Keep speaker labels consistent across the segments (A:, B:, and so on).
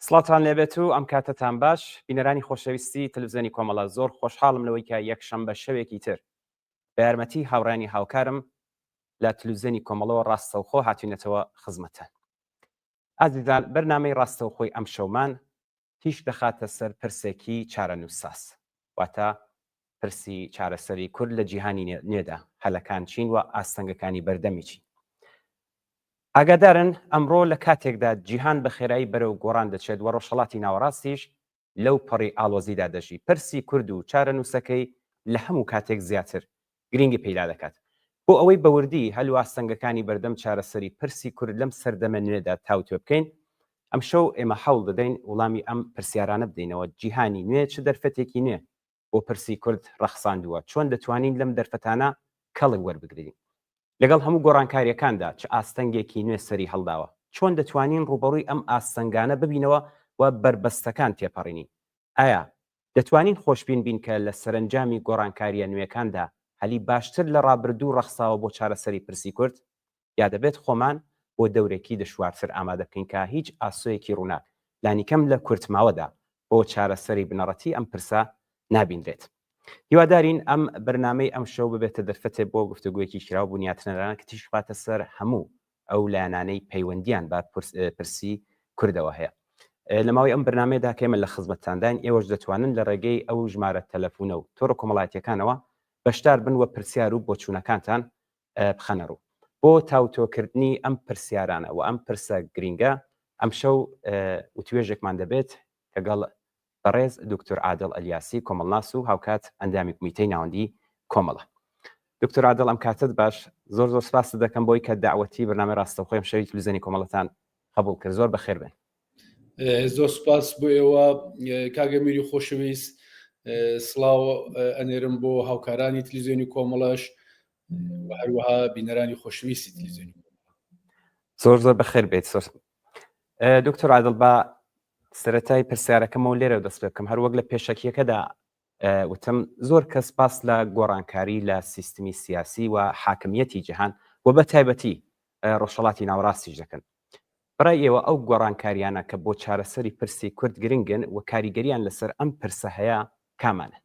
A: سڵاتان لێبێت و ئەم کاتەتان باش بینەرانی خۆشەویستی تەلەفزیۆنی کۆمەڵە زۆر خۆشحاڵم لەوەی کە یەکشەمبە شەوێکی تر بە یارمەتی هاوڕیانی هاوکارم لە تلوزیۆنی کۆمەڵەوە ڕاستەوخۆ هاتوینەتەوە خزمەتتان ئازیزان بەرنامەی ڕاستەوخۆی ئەم شەومان تیشک دەخاتە سەر پرسێکی چارەنووسساز واتە پرسی چارەسەری کورد لە جیهانی نوێدا هەلەکان چین و ئاستەنگەکانی بەردەمی چین ئاگادارن ئەمڕۆ لە کاتێکدا جیهان بە خێرایی بەرەو گۆڕان دەچێت و ڕۆژهەڵاتی ناوەڕاستیش لەو پەڕی ئاڵۆزیدا دەژی، پرسی کورد و چارەنووسەکەی لە هەموو کاتێک زیاتر گرینگی پەیدا دەکات. بۆ ئەوەی بە وردی هەل و ئاستەنگەکانی بەردەم چارەسەری پرسی کورد لەم سەردەمە نوێدا تاوتوێ بکەین، ئەمشەو ئێمە هەوڵ دەدەین وڵامی ئەم پرسیارانە بدەینەوە، جیهانی نوێ چ دەرفەتێکی نوێ بۆ پرسی کورد ڕەخساندووە؟ چۆن دەتوانین لەم دەرفەتانە کەڵک وەربگرین؟ لەگەڵ هەموو گۆڕانکارییەکاندا چ ئاستەنگێکی نوێ سەری هەڵداوە؟ چۆن دەتوانین ڕووبەڕووی ئەم ئاستەنگانە ببینەوە و بەربەستەکان تێپەڕینین؟ ئایا دەتوانین خۆشبین بین کە لە سەرەنجامی گۆڕانکارییە نوێکاندا هەلی باشتر لە ڕابردوو ڕەخساوە بۆ چارەسەری پرسی کورد؟ یا دەبێت خۆمان بۆ دەورێکی دشوارتر ئامادە بکەین کە هیچ ئاسۆیەکی ڕووناک، لانیکەم لە کورتماوەدا، بۆ چارەسەری بنەڕەتی ئەم پرسە نابینرێت؟ هیوادارین ئەم بەرنامەی ئەمشەو ببێتە دەرفەتێ بۆ گفتوگۆیەکی کراو بنیاتنەرانە کە تیشک بخاتە سەر هەموو ئەو لایەنانەی پەیوەندیان بە پرسی کوردەوە هەیە. لە ماوەی ئەم بەرنامەیەدا کە ئێمە لە خزمەتتانداین، ئێوەش دەتوانن لە ڕێگەی ئەو ژمارە تەلەفونە و تۆڕە کۆمەڵایەتییەکانەوە بەشدار بن و پرسیار و بۆچوونەکانتان بخەنە ڕوو. بۆ تاوتۆکردنی ئەم پرسیارانە و ئەم پرسە گرینگە ئەمشەو وتوێژێکمان دەبێت لەگەڵ بەڕێز دکتۆر عادڵ ئەلیاسی کۆمەڵناس و هاوکات ئەندامی کمیتەی ناوەندی کۆمەڵە. دکتۆر عادڵ ئەم کاتت باش زۆر زۆر سپاست دەکەم بۆی کە داوەتی بەرنامەی ڕاستەوخۆی ئەمشەوی تلویزیۆنی کۆمەڵەتان قبوڵ کرد زۆر بەخێر بێن.
B: زۆر سپاس بۆ ئێوە کاک ئەمیری خۆشەویست سڵاو ئەنێرم بۆ هاوکارانی تلویزیۆنی کۆمەڵەش و هەروەها بینەرانی خۆشەویستی تلویزیۆنی
A: زۆر زۆر بەخێر بێت زۆر دکتۆر عادڵ با سەرەتای پرسیارەکەمەوە لێرە دەست پێ بکەم هەروەک لە پێشەکیەکەدا وتم زۆر کەس باس لە گۆڕانکاری لە سیستمی سیاسی و حاکمیەتی جیهان و بە تایبەتی ڕۆژهەڵاتی ناوەڕاستیش دەکەن بەڕای ئێوە ئەو گۆڕانکاریانە کە بۆ چارەسەری پرسی کورد گرنگن و کاریگەریان لەسەر ئەم پرسە هەیە کامانە؟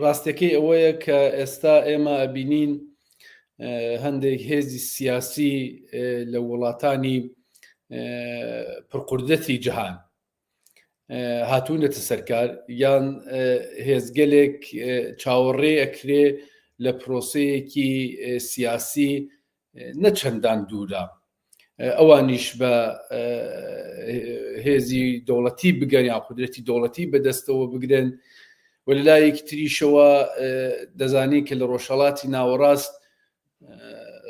B: ڕاستەکەی ئەوەیە کە ئێستا ئێمە ئەبینین هەندێک هێزی سیاسی لە وڵاتانی پرقوردەتی جیهان هاتوونەتە سەرکار یان هێزگەلێک چاوەڕێ ئەکرێ لە پرۆسەیەکی سیاسی نە چەندان دوورە ئەوانیش بە هێزی دەوڵەتی بگەن یان قودرەتی دەوڵەتی بەدەستەوە بگرن و لەلایەکی تریشەوە دەزانین کە لە ڕۆژهەڵاتی ناوەڕاست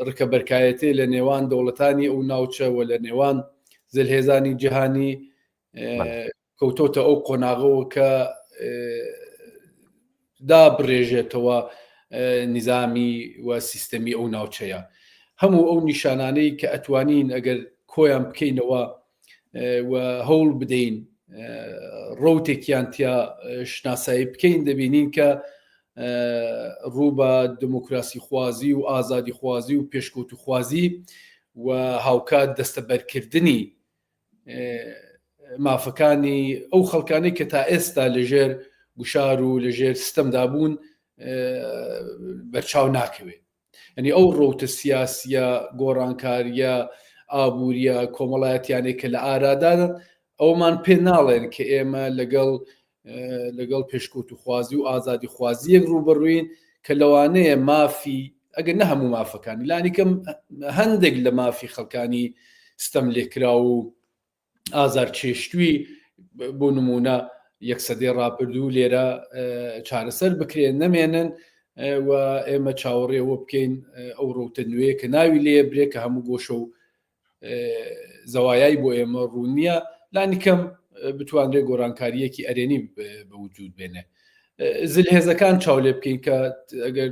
B: ڕکەبەرکایەتێ لە نێوان دەوڵەتانی ئەو ناوچە و لە نێوان زلهێزانی جیهانی کەوتۆتە ئەو قۆناغەوە کە دابڕێژێتەوە نیزامی و سیستەمی ئەو ناوچەیە هەموو ئەو نیشانانەی کە ئەتوانین ئەگەر کۆیان بکەینەوە و هەوڵ بدەین ڕوتێکیان تیا شناسایی بکەین دەبینین کە ڕوو بە دموکراسی خوازی و ئازادی خوازی و پێشکەوتوخوازی و هاوکات دەستەبەرکردنی مافەکانی ئەو خەڵکانەی کە تا ئێستا لەژێر گوشار و لەژێر ستەمدا بوون بەرچاو ناکەوێت ئەنی ئەو ڕەوتە سیاسیە گۆڕانکاریە ئابووریە کۆمەڵایەتیانەی کە لە ئارادان ئەومان پێ ناڵێن کە ئێمە لەگەڵ لەگەڵ پێشکەوتوخوازی و ئازادیخوازیەک ڕووبەڕووین کە لەوانەیە مافی ئەگەر نە هەموو مافەکانی لانیکەم هەندێک لە مافی خەڵکانی ستەم لێکراو و ئازار چێشتوی بۆ نمونە یەک سەدەی ڕابردوو لێرە چارەسەر بکرێن نەمێنن و ئێمە چاوەڕێەوە بکەین ئەو ڕوتە نوێ کە ناوی لێ برێ کە هەموو گۆشە و زەوایای بۆ ئێمە ڕوون نییە لانیکەم بتوانرێت گۆڕانکارییەکی ئەرێنی بە وجود بێنێ زلهێزەکان چاو لێ بکەین کە ئەگەر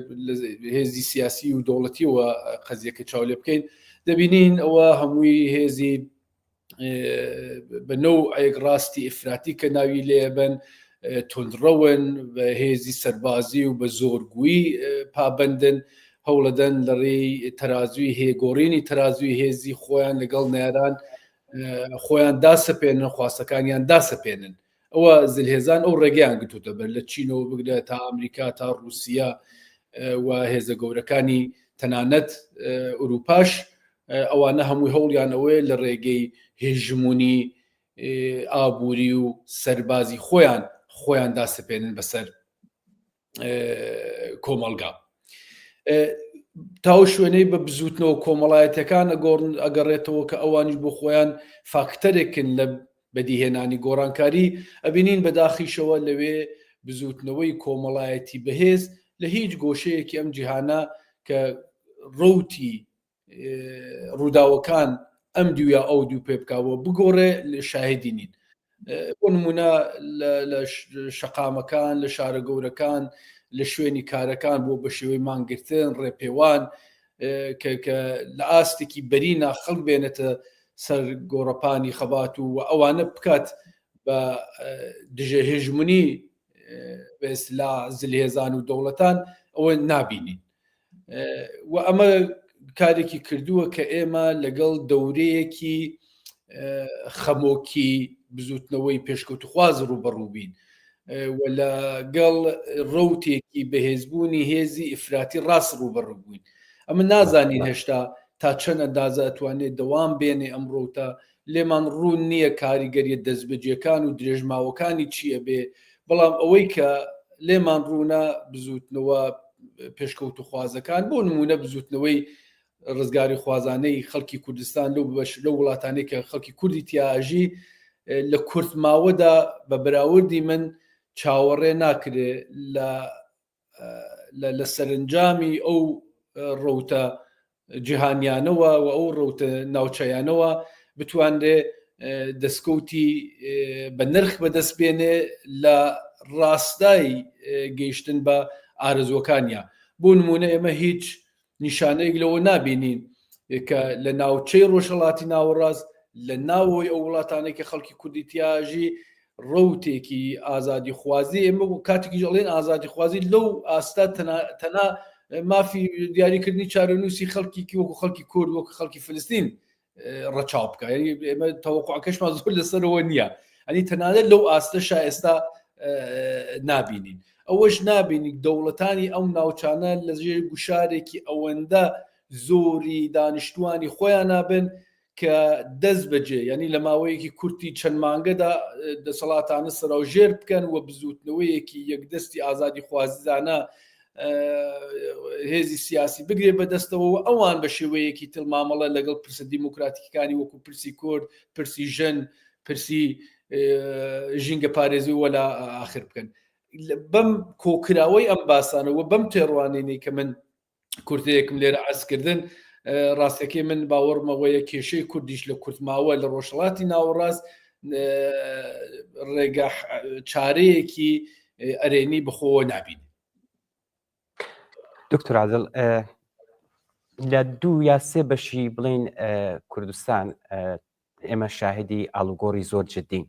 B: هێزی سیاسی و دەوڵەتیەوە قەزیەکە چاو لێ بکەین دەبینین ئەوە هەمووی هێزی بە نەوعێک ڕاستی ئیفراتی کە ناوی لێبن توندڕەون بە هێزی سەربازی و بە زۆرگویی پابندن هەوڵەدەن لە ڕێی تەرازوی هێگۆڕینی تەرازوی هێزی خۆیان لەگەڵ ناران. خۆیان داسەپێنن خواستەکانیان داسەپێنن ئەوە زلهێزان ئەو ڕێگەیان گرتوتە بەر لە چینەوە بگرە تا ئەمریکا تا رووسیا و هێزە گەورەکانی تەنانەت ئەوروپاش ئەوانە هەمووی هەوڵیان ئەوەیە لە ڕێگەی هێژمونی ئابووری و سەربازی خۆیان خۆیان داسەپێنن بەسەر کۆمەڵگا تاو شوێنەی بە بزوتنەوە کۆمەڵایەتەکان ئەگۆڕن ئەگەڕێتەوە کە ئەوانیش بۆ خۆیان فاکتەرێکن لە بەدیهێنانی گۆڕانکاری ئەبینین بەداخیشەوە لەوێ بزوتنەوەی کۆمەڵایەتی بەهێز لە هیچ گۆشەیەکی ئەم جیهانە کە ڕوتی ڕووداوەکان ئەم دویا ئەو دوو پێ بکەوە بگۆڕێ شاهدی نین بۆ نمونە لە شەقامەکان لە شارە گەورەکان لە شوێنی کارەکان بۆ بە شێوەی مانگرتن ڕێپێوان کە لە ئاستێکی بەرینا خەڵک بێنێتە سەر گۆڕەپانی خەبات و ئەوانە بکات بە دژە هێژمونی بەئیستلا زلهێزان و دەوڵەتان ئەوە نابینین و ئەمە کارێکی کردووە کە ئێمە لەگەڵ دەورەیەکی خەمۆکی بزوتنەوەی پێشکەوتخواز ڕوبەڕووبین و لەگەڵ ڕوتێکی بەهێزبوونی هێزی ئیفراتی ڕاست ڕوبەڕوو بووین ئەمە نازانین هێشتا تا چەند ئەندازە ئەتوانێت دەوام بێنێ ئەم ڕوتە لێمان ڕوون نییە کاریگەریە دەستبەجێکان و درێژماوەکانی چی ئەبێ، بەڵام ئەوەی کە لێمان ڕوونە بزووتنەوە پێشکەوتوخوازەکان بۆ نموونە بزووتنەوەی ڕزگاریخوازانەی خەڵکی کوردستان لەو بەش لەو وڵاتانەی کە خەڵکی کوردی تیاژی لە کورت ماوەدا بە بەراوردی من چاوەڕێ ناکرێ لە لە سەرنجامی ئەو ڕەوتە جیهانیانەوە و ئەو ڕەوتە ناوچەیانەوە بتوانرێ دەستکەوتی بە نرخ بەدەست بێنێ لە ڕاستای گەیشتن بە ئارەزوەکانیا بۆ نمونە ئێمە هیچ نیشانەیەک لەوە نابینین کە لە ناوچەی ڕۆژهەڵاتی ناوەڕاست لە ناوەوەی ئەو وڵاتانەی کە خەڵکی کوردی تیاژی ڕەوتێکی ئازادیخوازی ئێمە بۆ کاتێکیش ئەڵێن ئازادیخوازی لەو ئاستا تەنا مافی دیاریکردنی چارەنووسی خەڵکیکی وەکو خەڵکی کورد وەکو خەڵکی فلستین ڕەچاو بکە یعنی ئێمە تەوەقعەکەشمان زۆر لەسەرەوە نییە ئەنی تەنانەت لەو ئاستەشا ئێستا نابینین ئەوەش نابینی دەوڵەتانی ئەو ناوچانە لە ژێر گوشارێکی ئەوەندە زۆری دانیشتوانی خۆیان نابن کە دەست بەجێ یعنی لە ماوەیەکی کورتی چەند مانگەدا دەسەڵاتانە سەراوژێر بکەن و بزوتنەوەیەکی یەکدەستی ئازادی خوازیزانە هێزی سیاسی بگرێ بەدەستەوە و ئەوان بە شێوەیەکی تر مامەڵە لەگەڵ پرسە دیموکراتیکەکانی وەکو پرسی کورد، پرسی ژن، پرسی ژینگە پارێزی وەلا ئاخر بکەن. بەم کۆکراوەی ئەم باسانە و بەم تێڕوانینەی کە من کورتەیەکم لێرە عەرزکردن ڕاستەکەی من باوەڕمەوەیە کێشەی کوردیش لە کورتماوە لە ڕۆژهەڵاتی ناوەڕاست ڕێگە چارەیەکی ئەرێنی بەخۆوە نابینێ.
A: دکتۆر عادل لە دوو یا سێ بەشی بڵین کوردستان ئێمە شاهدی ئاڵوگۆڕی زۆر جددین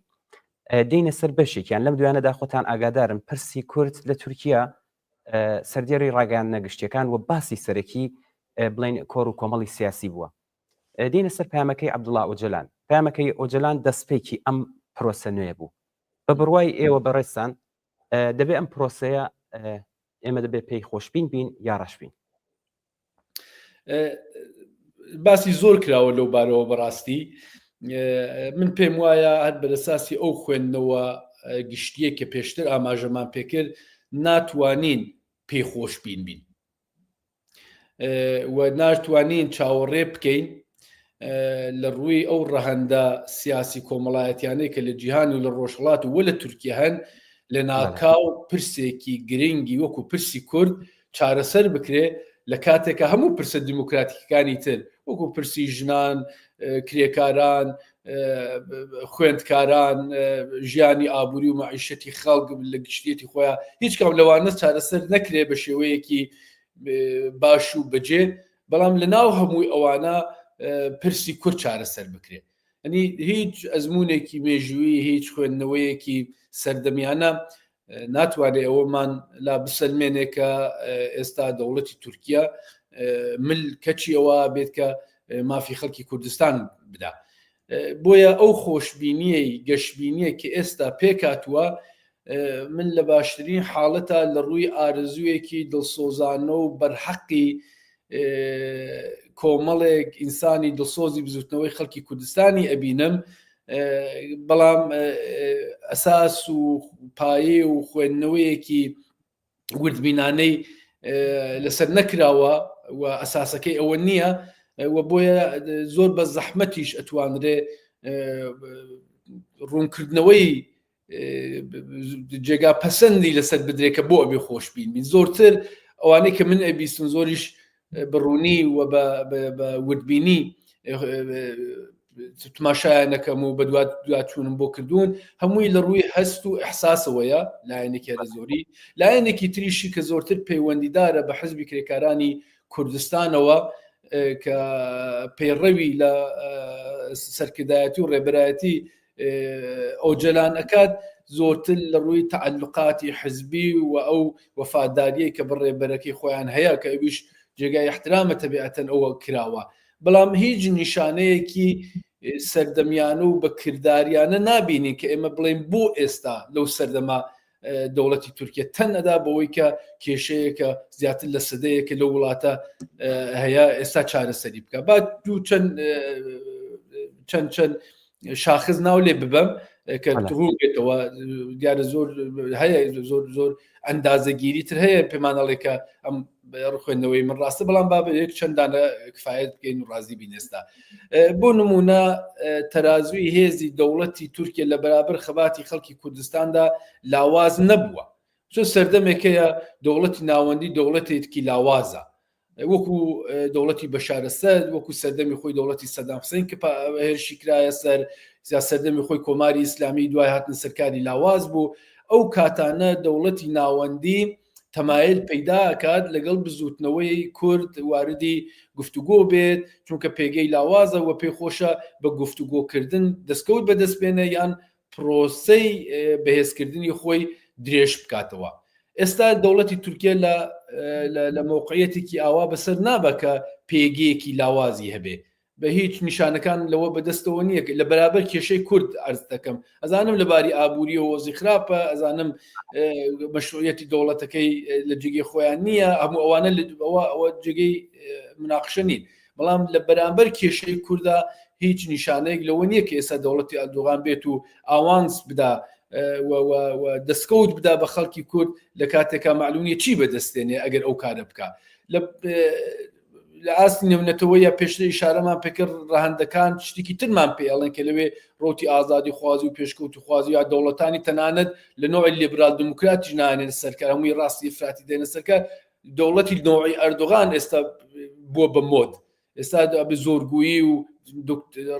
A: دینە سەر بەشێکیان لەم دویانەدا خۆتان ئاگادارن پرسی کورد لە تورکیا سەردێڕی ڕاگەیاندنە گشتیەکان و باسی سەرەکی بڵین کۆڕ و کۆمەڵی سیاسی بووە دینە سەر پامەکەی عەبدوڵا ئۆجەلان پامەکەی ئۆجەلان دەستپێکی ئەم پرۆسە نوێ بوو بە بڕوای ئێوە بەڕێزتان دەبێ ئەم پرۆسەیە ئێمە دەبێت پێی خۆشبین بین یا ڕەشبین؟
B: باسی زۆر کراوە لەو بارەوە بەڕاستی من پێم وایە هەر بەرەساسی ئەو خوێندنەوە گشتیە کە پێشتر ئاماژەمان پێکرد ناتوانین پێی خۆشبین بین و ناشتوانین چاوەڕێ بکەین لە ڕووی ئەو ڕەهەندە سیاسی کۆمەڵایەتیانەی کە لە جیهان و لە ڕۆژهڵات و لە تورکیا هەن لە ناکاو پرسێکی گرنگی وەکو پرسی کورد چارەسەر بکرێ لە کاتێکە هەموو پرسە دیموکراتیکەکانی تر وەکو پرسی ژنان کرێکاران خوێندکاران ژیانی ئابووری و مەعیشەتی خەڵک لە گشتیەتی خۆیان هیچ کام لەوانە چارەسەر نەکرێ بە شێوەیەکی باش و بەجێ بەڵام لە ناو هەمووی ئەوانە پرسی کورد چارەسەر بکرێت ئەنی هیچ ئەزمونێکی مێژووی هیچ خوێندنەوەیەکی سەردەمیانە ناتوانێت ئەوەمان لا بسەلمێنێ کە ئێستا دەوڵەتی تورکیا مل کەچی ئەوە بێت کە مافی خەڵکی کوردستان بدا. بۆیە ئەو خۆشببینیەی گەشببینیە کە ئێستا پێکاتوە من لە باشترین حاڵەتا لە ڕووی ئارەزوویەکی دڵسۆزانە و بەرحەقی کۆمەڵێک ئینسانی دڵسۆزی بزوتنەوەی خەڵکی کوردستانی ئەبینم بەڵام ئەساس و پایە و خوێندنەوەیەکی وردبینانەی لەسەر نەکراوە و ئەساسەکەی ئەوە نییە و بۆیە زۆر بە زەحمەتیش ئەتوانرێ ڕوونکردنەوەی جێگا پەسەندی لەسەر بدرێت کە بۆ ئەبێ خۆشبین بین زۆرتر ئەوانەی کە من ئەبیستم زۆریش بڕوونی و بە وردبینی تماشایان نەکەم و بەدوات دواتچوونم بۆ کردوون هەمووی لە ڕووی هەست و ئەحساسەوەیە لایەنێکی هەرە زۆری لایەنێکی تریشی کە زۆرتر پەیوەندیدارە بە حزبی کرێکارانی کوردستانەوە کە پەیڕەوی لە سەرکردایەتی و ڕێبەرایەتی ئۆجەلان ئەکات زۆرتر لە ڕووی تەعەلوقاتی حزبی و ئەو وەفاداریەی کە بە ڕێبەرەکەی خۆیان هەیە کە ئەویش جێگای احترامە تەبیعەتەن ئەوە کراوە بەڵام هیچ نیشانەیەکی سەردەمیانە و بە کرداریانە نابینین کە ئێمە بڵێن بۆ ئێستا لەو سەردەما دەوڵەتی تورکیا تەن ئەدا بەوەی کە کێشەیەکە زیاتر لە سەدەیەکە لەو وڵاتە هەیە ئێستا چارەسەری بکە با دوو چەند چەند چەند شاخز ناو لێ ببەم کە ڕوون بێتەوە دیارە زۆر هەیە زۆر زۆر ئەندازەگیری تر هەیە پێمانەڵێ کە ئەم ڕخوێندنەوەی من ڕاستە بەڵام با یەک چەندانە کفاەت بکەین و ڕازی بین ئێستا بۆ نمونە تەرازوی هێزی دەوڵەتی تورکیا لە بەرابەر خەباتی خەڵکی کوردستاندا لاواز نەبووە چۆن سەردەمێکەیە دەوڵەتی ناوەندی دەوڵەتێکی لاوازە وەکو دەوڵەتی بەشارەسەر وەکو سەردەمی خۆی دەوڵەتی سەدام حسین کە هێرشی کرایە سەر زیا سەردەمی خۆی کۆماری ئیسلامی دوای هاتن سەرکاری لاواز بوو ئەو کاتانە دەوڵەتی ناوەندی تەمایل پەیدا ئەکات لەگەڵ بزوتنەوەی کورد واردی گفتوگۆ بێت چونکە پێگەی لاوازە و پێی خۆشە بە گفتوگۆکردن دەستکەوت بەدەست بێنێ یان پرۆسەی بەهێزکردنی خۆی درێژ بکاتەوە. ئێستا دەوڵەتی تورکیا لە لە مەوقعیەتێکی ئاوا بەسەر نابە کە پێگەیەکی لاوازی هەبێ بە هیچ نیشانەکان لەوە بەدەستەوە نییە لە بەرابەر کێشەی کورد ئەرز دەکەم ئەزانم لەباری ئابووریەوە وەزی خراپە ئەزانم مەشروعیەتی دەوڵەتەکەی لە جێگەی خۆیان نییە هەموو ئەوانە ئەوە ئەوە جێگەی مناقشە نین بەڵام لە بەرامبەر کێشەی کووردا هیچ نیشانەیەک لەوە نییە کە ئێستا دەوڵەتی ئەردۆغان بێت و ئاوانس بدا دەستکەوت بدا بە خەڵکی کورد لە کاتێکا معلوم نیە چی بەدەستێنێ ئەگەر ئەو کارە بکە لە لە ئاستی نێونەتەوەیە پێشتر ئیشارەمان پێکرد ڕەهەندەکان شتێکی ترمان پێ ئەڵێن کە لەوێ ڕوتی ئازادی خوازی و پێشکەوت و خوازی یا دەوڵەتانی تەنانەت لە نوعی لیبرال دموکراتیش نانێن سەرکار هەمووی ڕاستی ئیفراتی دێنە سەرکار دەوڵەتی نوعی ئەردۆغان ئێستا بووە بە مۆد ئێستا بە زۆرگویی و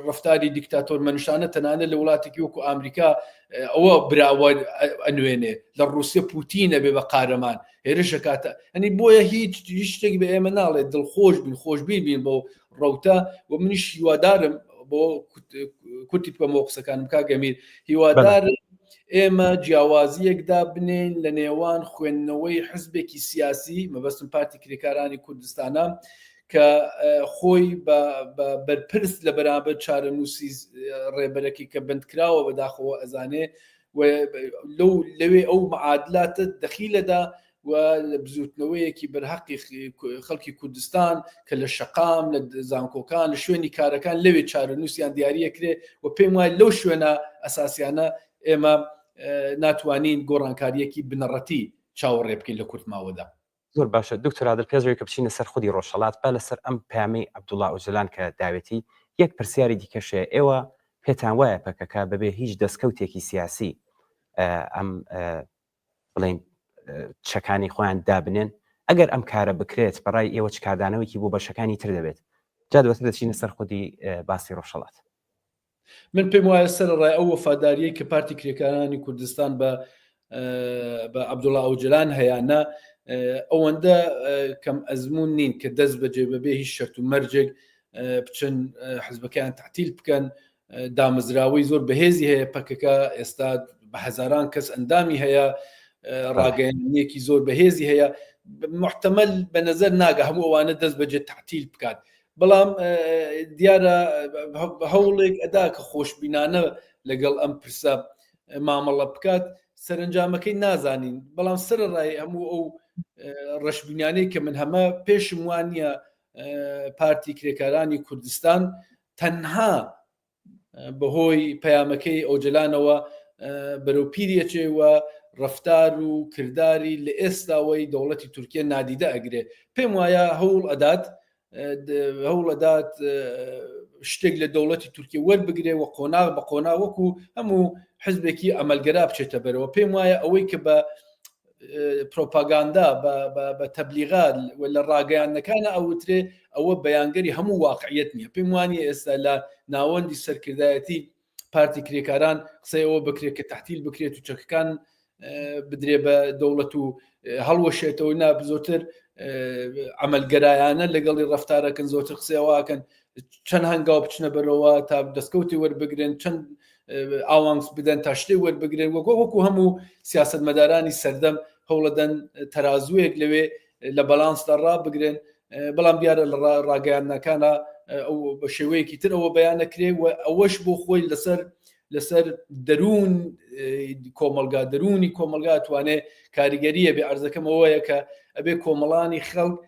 B: ڕفتاری دیکتاتۆر مەنشانە تەنانە لە وڵاتێکی وەکو ئەمریکا ئەوە براوە ئەنوێنێ لە ڕوسیە پوتینە بێ بە قارەمان هێرشەکاتە ئەنی بۆیە هیچ هیچ شتێک بە ئێمە ناڵێت دڵخۆش بین خۆشبین بین بۆ ڕەوتە و منیش هیوادارم بۆ کورتی بکەمەوە قسەکانم کاک ئەمیر هیوادارم ئێمە جیاوازیەک دابنێین لە نێوان خوێندنەوەی حزبێکی سیاسی مەبەستم پارتی کرێکارانی کوردستانە کە خۆی بە بەرپرس لە بەرامبەر چارەنووسی ڕێبەرەکەی کە بەندکراوە بەداخەوە ئەزانێ و لەو لەوێ ئەو معادلاتە دەخیلەدا و لە بزوتنەوەیەکی بەرهەقی خەڵکی کوردستان کە لە شەقام لە زانکۆکان لە شوێنی کارەکان لەوێ چارەنووسیان دیاریەکرێ و پێم وایە لەو شوێنە ئەساسیانە ئێمە ناتوانین گۆڕانکاریەکی بنەڕەتی چاوەڕێ بکەین لە کورت ماوەدا.
A: زۆر باشە دکتۆر عادل پێش ئەوەی کە بچینە سەر خودی ڕۆژهەڵات با لەسەر ئەم پەیامەی عەبدوڵا ئۆجەلان کە داوێتی یەک پرسیاری دیکەش هەیە ئێوە پێتان وایە پەکەکە بەبێ هیچ دەستکەوتێکی سیاسی ئەم بڵێن چەکانی خۆیان دابنێن ئەگەر ئەم کارە بکرێت بەڕای ئێوە چ کاردانەوەیکی بۆ بەشەکانی تر دەبێت جا دواتر دەچینە سەر خودی باسی ڕۆژهەڵات.
B: من پێم وایە سەرەڕای ئەو وەفاداریەی کە پارتی کرێکارانی کوردستان بە بە عەبدوڵا ئۆجەلان هەیانە ئەوەندە کەم ئەزمون نین کە دەست بەجێ بەبێ هیچ شەرت و مەرجێک بچن حزبەکەیان تعتیل بکەن دامەزراوەی زۆر بەهێزی هەیە پەکەکە ئێستا بە هەزاران کەس ئەندامی هەیە ڕاگەیاندنێکی زۆر بەهێزی هەیە محتەمەل بە نظر ناگە هەموو ئەوانە دەست بەجێ تعتیل بکات. بەڵام دیارە هەوڵێک ئەدا کە خۆشببینانە لەگەڵ ئەم پرسە مامەڵە بکات سەرنجامەکەی نازانین بەڵام سەرڕای هەموو ئەو ڕەشبینانەی کە من هەمە پێشم وان نییە پارتی کرێکارانی کوردستان تەنها بەهۆی پەیامەکەی ئۆجەلانەوە بەرەو پیری ئەچێ و ڕەفتار و کرداری لە ئێستاوەی دەوڵەتی تورکیە نادیدە ئەگرێ. پێم وایە هەوڵ ئەدات هەوڵ ئەدات شتێک لە دەوڵەتی تورکیە وەربگرێ و قۆناغ بە قۆناغ وەکو هەموو حزبێکی ئەمەلگەرا بچێتە بەرەوە. پێم وایە ئەوەی کە بە پرۆپاگاندا بە تەبلیغات و لە ڕاگەیاندنەکانە ئەوترێ ئەوە بەیانگەری هەموو واقعیت نییە پێم وانە ئێستا لە ناوەندی سەرکردایەتی پارتی کرێکاران قسەی ئەوە بکرێت کە تحتیل بکرێت و چەکەکان بدرێ بە دەوڵەت و هەڵوەشێتەوە نا زۆرتر عملگەرایانە لەگەڵی ڕفتارەکەن زۆرتر قسەواکەن چەند هەنگاو بچنە بەرەوە تا دەستکەوتی وەربگرن چەند ئاوانس بدەن تا شتێک وەربگرن وەکو وەکو هەموو سیاستمەدارانی سەردەم هەوڵەدەن تەرازوویەک لەوێ لە بەلانسدا ڕابگرن بەڵام دیارە لە ڕاگەیاندنەکانە ئەو بە شێوەیەکی تر ئەوە بەیان نەکرێ و ئەوەش بۆ خۆی لەسەر لەسەر دەروون کۆمەلگا دەروونی کۆمەلگا توانێ کاریگەریە بێ ئەرزەکەم ئەوەیە کە ئەبێ کۆمەڵانی خەڵک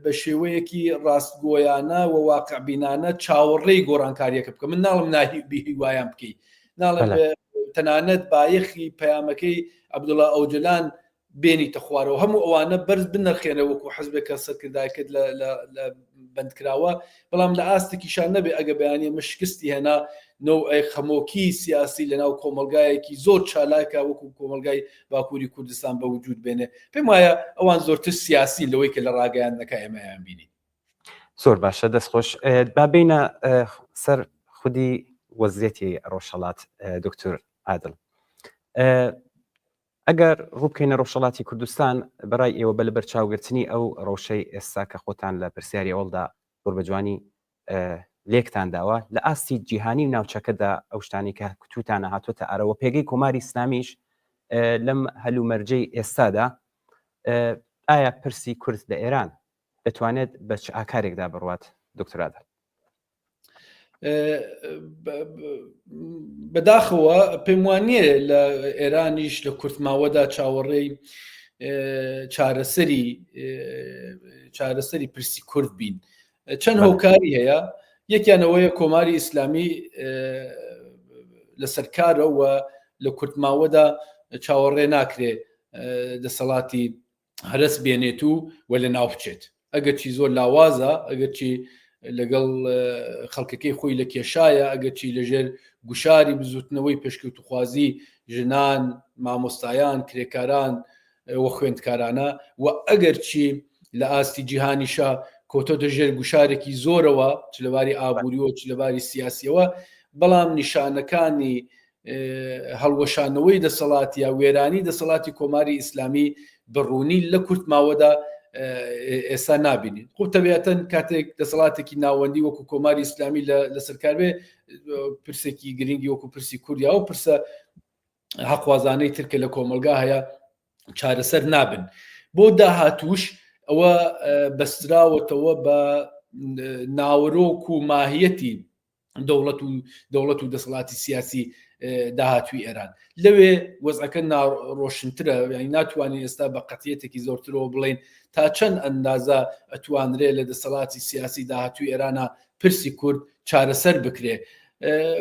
B: بە شێوەیەکی ڕاستگۆیانە و واقعبینانە چاوەڕێی گۆڕانکاریەکە بکە من ناڵم ناهی بهیوایان بکەی ناڵم تەنانەت بایەخی پەیامەکەی عەبدوڵا ئۆجەلان بێنیتە خوارەوە هەموو ئەوانە بەرز بنرخێنە وەکو حزبێک کە سەرکردایکرد لە بەندکراوە بەڵام لە ئاستێکیشان نەبێ ئەگە بەیانی ئەمە شکستی هێنا نەوعێک خەمۆکی سیاسی لەناو کۆمەڵگایەکی زۆر چالاکە وەکو کۆمەڵگای باکووری کوردستان بە وجود بێنێ. پێم وایە ئەوان زۆرتر سیاسین لەوەی کە لە ڕاگەیاندنەکە ئێمەیان بینی.
A: زۆر باشە دەست خۆش. با بێینە سەر خودی وەزیەتی ڕۆژهەڵات دکتور عادل. ئەگەر ڕووبکەینە ڕۆژهەڵاتی کوردستان، بەڕای ئێوە بە لەبەرچاوگرتنی ئەو ڕەوشەی ئێستا کە خۆتان لە پرسیاری ئەوەڵدا زۆر بە جوانی لێکتان داوە، لە ئاستی جیهانی و ناوچەکەدا ئەو شتانەی کە کوتوتانە هاتۆتە ئارەوە، پێگەی کۆماری ئیسلامیش لەم هەلومەرجەی ئێستادا، ئایا پرسی کورد لە ئێران دەتوانێت بە چ ئاکارێکدا بڕوات دکتۆر عادل؟
B: بەداخەوە پێم وان نییە لە ئێرانیش لە کورتماوەدا چاوەڕێی چارەسەری چارەسەری پرسی کورد بین چەند هۆکاری هەیە یەکیانەوەیە کۆماری ئیسلامی لەسەر کارەوە لە کورتماوەدا چاوەڕێ ناکرێ دەسەڵاتی هەرەس بێنێت و و لە ناو بچێت ئەگەرچی زۆر لاوازە ئەگەرچی لەگەڵ خەڵکەکەی خۆی لە کێشایە ئەگەرچی لەژێر گوشاری بزوتنەوەی پێشکەوتوخوازی ژنان مامۆستایان کرێکاران و خوێندکارانە و ئەگەرچی لە ئاستی جیهانیشا کۆتۆتە ژێر گوشارێکی زۆرەوە چ لەباری ئابووریەوە چ لەباری سیاسیەوە بەڵام نیشانەکانی هەڵوەشانەوەی دەسەڵات یا وێرانی دەسەڵاتی کۆماری ئیسلامی بە ڕوونی لە کورت ماوەدا ئێستا نابینین خۆ تەبیاتەن کاتێک دەسەڵاتێکی ناوەندی وەکو کۆماری ئیسلامی لە سەرکار بێ پرسێکی گرنگی وەکو پرسی کوردیا و پرسە هەقوازانەی ترکە لە کۆمەلگا هەیە چارەسەر نابن بۆ داهاتوش ئەوە بەستراوەتەوە بە ناوەرۆک و ماهیەتی دەوڵەت و دەوڵەت و دەسەڵاتی سیاسی داهاتوی ئێران لەوێ وەزعەکە ناڕۆشنترە یعنی ناتوانین ئێستا بە قەتیەتێکی زۆرترەوە بڵین تا چەند ئەندازە ئەتوانرێ لە دەسەڵاتی سیاسی داهاتوی ئێرانە پرسی کورد چارەسەر بکرێ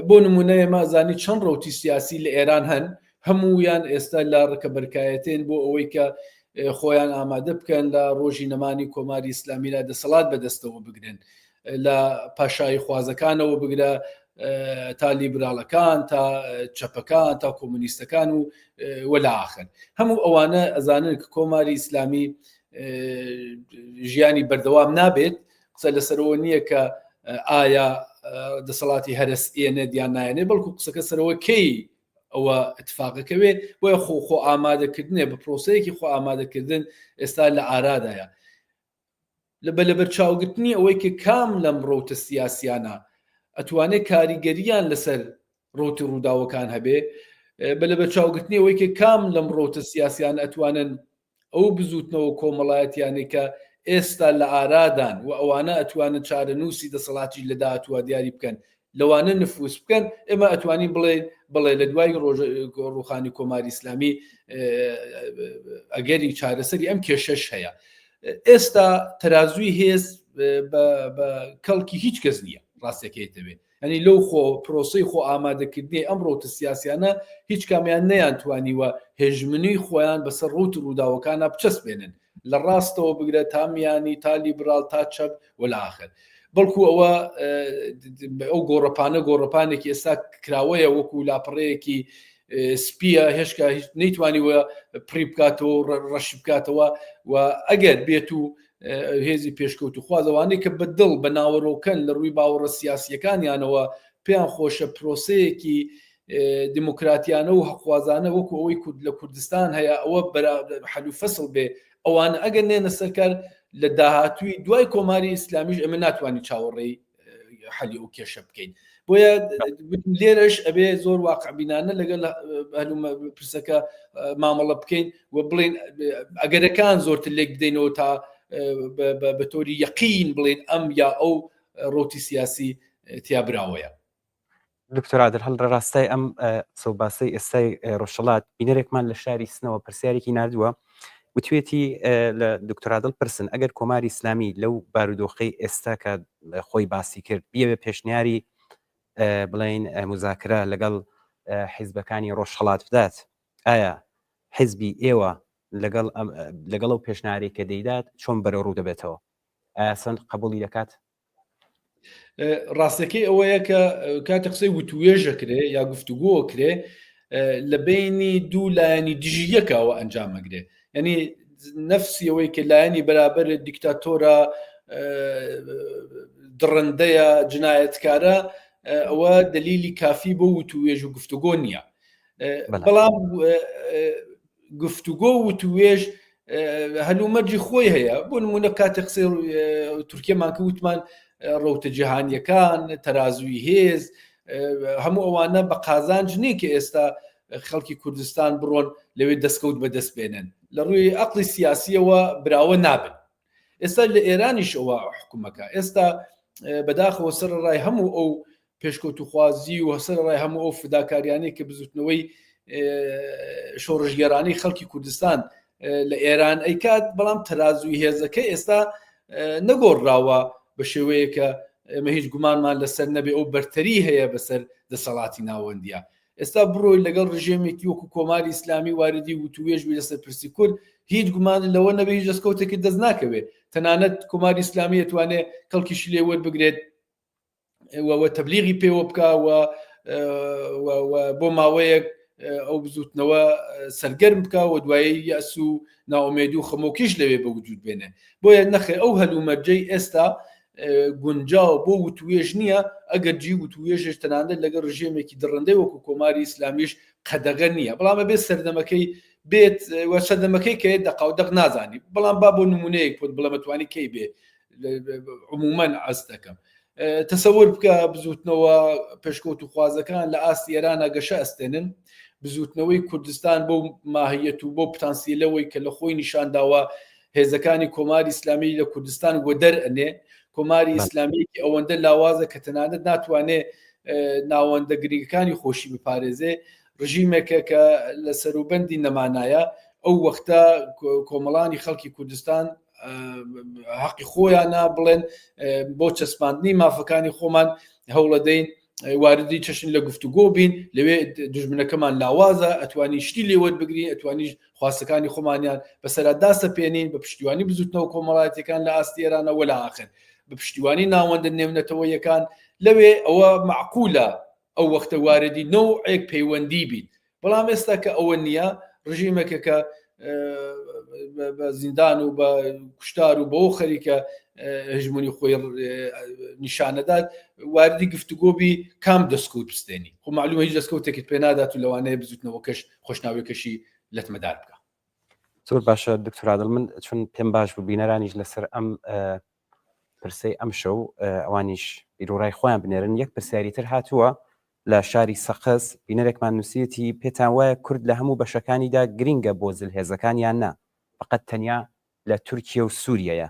B: بۆ نمونە ئێمە زانی چەند ڕوتی سیاسی لە ئێران هەن هەموویان ئێستا لە ڕکەبەرکایەتێن بۆ ئەوەی کە خۆیان ئامادە بکەن لە ڕۆژی نەمانی کۆماری ئیسلامیدا دەسەڵات بەدەستەوە بگرن لە پاشایی خوازەکانەوە بگرە تا لیبراڵەکان تا چەپەکان تا کۆمۆنیستەکان و وەلا ئاخر هەموو ئەوانە ئەزانن کە کۆماری ئیسلامی ژیانی بەردەوام نابێت قسە لەسەرەوە نییە کە ئایا دەسەڵاتی هەرس ئێنێت یان نایەنێ بەڵکو قسەکە سەرەوە کەی ئەوە اتفاقەکەوێ بۆیە خۆ خۆ ئامادەکردنێ بە پرۆسەیەکی خۆ ئامادەکردن ئێستا لە ئارادایە لە بە لەبەرچاوگرتنی ئەوەی کە کام لەم ڕەوتە سیاسیانە ئەتوانێت کاریگەریان لەسەر ڕەوتی ڕووداوەکان هەبێ، بە لەبەرچاوگرتنی ئەوەی کە کام لەم ڕەوتە سیاسیانە ئەتوانن ئەو بزووتنەوە کۆمەڵایەتیانەی کە ئێستا لە ئارادان و ئەوانە ئەتوانن چارەنووسی دەسەڵاتیش لە داهاتووە دیاری بکەن، لەوانە نفوس بکەن، ئێمە ئەتوانین بڵێین بەڵێ لە دوای ڕووخانی کۆماری ئیسلامی ئەگەری چارەسەری ئەم کێشەش هەیە. ئێستا تەرازووی هێز بە کەڵکی هیچ کەس نییە ڕاستەکەی دەوێت. یانی لەو خۆ پرۆسەی خۆ ئامادەکردنی ئەم ڕەوتە سیاسیانە هیچ کامیان نەیانتوانیوە هێژمنی خۆیان بەسەر ڕەوت و ڕووداوەکانا بچەسپێنن لە ڕاستەوە بگرە تا میانی تا لیبراڵ تا چەپ و لە ئاخر بەڵکو ئەوە ئەو گۆڕەپانە گۆڕەپانێکی ئێستا کراوەیە وەکو لاپەڕەیەکی سپیە هێشتا هیچ نەیتوانیوە پڕی بکاتەوە ڕەشی بکاتەوە و ئەگەر بێت و هێزی پێشکەوتوخواز ئەوانەی کە بە دڵ بە ناوەرۆکەن لە ڕووی باوەڕە سیاسیەکانیانەوە پێیان خۆشە پرۆسەیەکی دیموکراتیانە و هەقوازانە وەکو ئەوەی کورد لە کوردستان هەیە ئەوە حەل و فەسڵ بێ ئەوان ئەگەر نێنە سەرکار لە داهاتووی دوای کۆماری ئیسلامیش ئێمە ناتوانین چاوەڕێی حەلی ئەو کێشە بکەین بۆیە لێرەش ئەبێ زۆر واقعبینانە لەگەڵ پرسەکە مامەڵە بکەین و بڵێن ئەگەرەکان زۆرتر لێک بدەینەوە تا بە تۆری یەقین بڵێن ئەم یا ئەو ڕوتی سیاسی تیا براوەیە.
A: دکتۆر عادل هەڵ ڕاستای ئەم قسە و باسەی ئێستای ڕۆژهەڵات بینەرێکمان لە شاری سنەوە پرسیارێکی نردووە وتوێتی لە دکتۆر عادل پرسن ئەگەر کۆماری ئیسلامی لەو بارودۆخەی ئێستا کە خۆی باسی کرد بیەوێ پێشنیاری بڵین مزاکرە لەگەڵ حیزبەکانی ڕۆژهەڵات بدات ئایا حیزبی ئێوە لەگەڵ لەگەڵ ئەو پێشنیارەی کە دەیدات چۆن بەرەو ڕوو دەبێتەوە ئایا چەند قبولی دەکات
B: ڕاستەکەی ئەوەیە کە کاتە قسەی وتوێژەکرێ یا گفتوگۆ کرێ لە بینی دوو لایەنی دژی یەکەوە ئەنجامەگرێ یعنی نەفسی ئەوەی کە لایەنی بەرابەر دیکتاتۆرە دڕندەیە جنایەتکارە ئەوە دلیلی کافی بۆ وتوێژ و گفتوگۆ نییە بەڵام گفتوگۆ و وتوێژ هەلومەرجی خۆی هەیە بۆ نمونە کاتێک قسەی تورکیەمان کە وتمان ڕەوتە جیهانیەکان تەرازوی هێز هەموو ئەوانە بە قازانج نییە کە ئێستا خەڵکی کوردستان بڕۆن لەوێ دەستکەوت بەدەست بێنن لە ڕووی ئەقلی سیاسیەوە براوە نابن ئێستا لە ئێرانیش ئەوە حکومەکە ئێستا بەداخەوە سەر ڕای هەموو ئەو پێشکەوتوخوازی و سەر ڕای هەموو ئەو فداکاریانەی کە بزوتنەوەی شۆڕشگێرانەی خەڵکی کوردستان لە ئێران ئەیکات بەڵام تەرازوی هێزەکە ئێستا نەگۆڕراوە بە شێوەیەکە ئێمە هیچ گومانمان لەسەر نەبێ ئەو بەرتەری هەیە بەسەر دەسەڵاتی ناوەندیە ئێستا بڕۆی لەگەڵ ڕژێمێکی وەکو کۆماری ئیسلامی واردی وتوێژ بی لەسەر پرسی کورد هیچ گومان لەوە نەبێ هیچ دەستکەوتێکی دەست ناکەوێت تەنانەت کۆماری ئیسلامی ئەتوانێ کەڵکیشی لێ وەربگرێت و تەبلیغی پێوە بکە و بۆ ماوەیەک ئەو بزوتنەوە سەرگەرم بکە و دوایی یەس و ناومێد و خەمۆکیش لەوێ بە وجود بێنێ بۆیە نەخێ ئەو هەلومەرجەی ئێستا گونجاو بۆ وتوێژ نییە ئەگەر جی وتوێژش تەنانەت لەگەڵ ڕژێمێکی دڕندەی وەکو کۆماری ئیسلامیش قەدەغە نییە بەڵام ئەبێ سەردەمەکەی بێت و سەردەمەکەی کە دەقاو دەق نازانی بەڵام با بۆ نمونەیەک پۆت بڵێمەتوانی کەی بێ عموما عەرز دەکەم تەسەور بکە بزوتنەوە پێشکەوتوخوازەکان لە ئاستی ئێرانە گەشە ئەستێنن بزوتنەوەی کوردستان بۆ ماهیەت و بۆ پتانسیلەوەی کە لە خۆی نیشانداوە هێزەکانی کۆماری ئیسلامی لە کوردستان وەدەر ئەنێ کۆماری ئیسلامیەکی ئەوەندە لاوازە کە تەنانەت ناتوانێ ناوەندە گرنگەکانی خۆشی بپارێزێ ڕژیمێکە کە لە سەروبەندی نەمانایە ئەو وەختە کۆمەڵانی خەڵکی کوردستان حەقی خۆیانە بڵێن بۆ چەسپاندنی مافەکانی خۆمان هەوڵەدەین واردی چەشن لە گفتوگۆ بین لەوێ دژمنەکەمان لاوازە ئەتوانی شتی لێوەر بگرین ئەتوانی خواستەکانی خۆمانیان بەسەرا داسەپێنین بە پشتیوانی بزوتنەوە کۆمەڵایەتەکان لە ئاستی ئێرانە وەلا ئاخر بە پشتیوانی ناوەندە نێونەتەوەیەکان لەوێ ئەوە معقولە ئەو وەختە واردی نەوعێک پەیوەندی بیت بەڵام ئێستا کە ئەوە نییە ڕژیمێکە کە بە زیندان و بە کوشتار و بەوە خەریکە هژمونی خۆی نیشانەدات واردی گفتوگۆبی کام دەستکەوت بستێنی خۆ معلومە هیچ دەستکەوتێکت پێ نادات و لەوانەیە بزوتنەوەکەش خۆشناوێکەشی لەتمەدار بکە
A: زۆر باشە دکتۆر عادل من چون پێم باش بوو بینەرانیش لەسەر ئەم پرسەی ئەم شەو ئەوانیش بیرۆڕای خۆیان بنێرن یەک پرسیاری تر هاتووە لە شاری سەقز بینەرێکمان نووسیەتی پێتان وایە کورد لە هەموو بەشەکانیدا گرینگە بۆ زلهێزەکان یان نا فقط تەنیا لە تورکیە و سووریەیە؟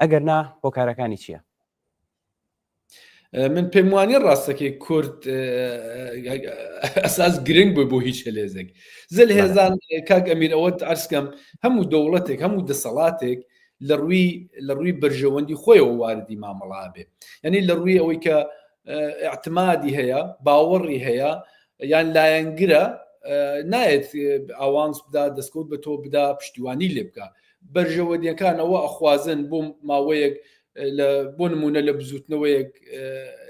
A: ئەگەر نا هۆکارەکانی چییە؟
B: من پێم وانە ڕاستەکەی کورد ئەساس گرنگ بوو بۆ هیچ هەلێزێک زل هێزان کاک ئەمیر ئەوە ئەرسکەم هەموو دەوڵەتێک هەموو دەسەڵاتێک لە ڕووی لە ڕووی بەرژەوەندی خۆیەوە واردی مامەڵا بێ یعنی لە ڕووی ئەوەی کە اعتمادی هەیە باوەڕی هەیە یان لایەنگرە نایەت ئاوانس بدا دەستکەوت بە تۆ بدا پشتیوانی لێ بکە بەرژەوەندیەکان ئەوە ئەخوازن بۆ ماوەیەک لە بۆ نمونە لە بزوتنەوەیەک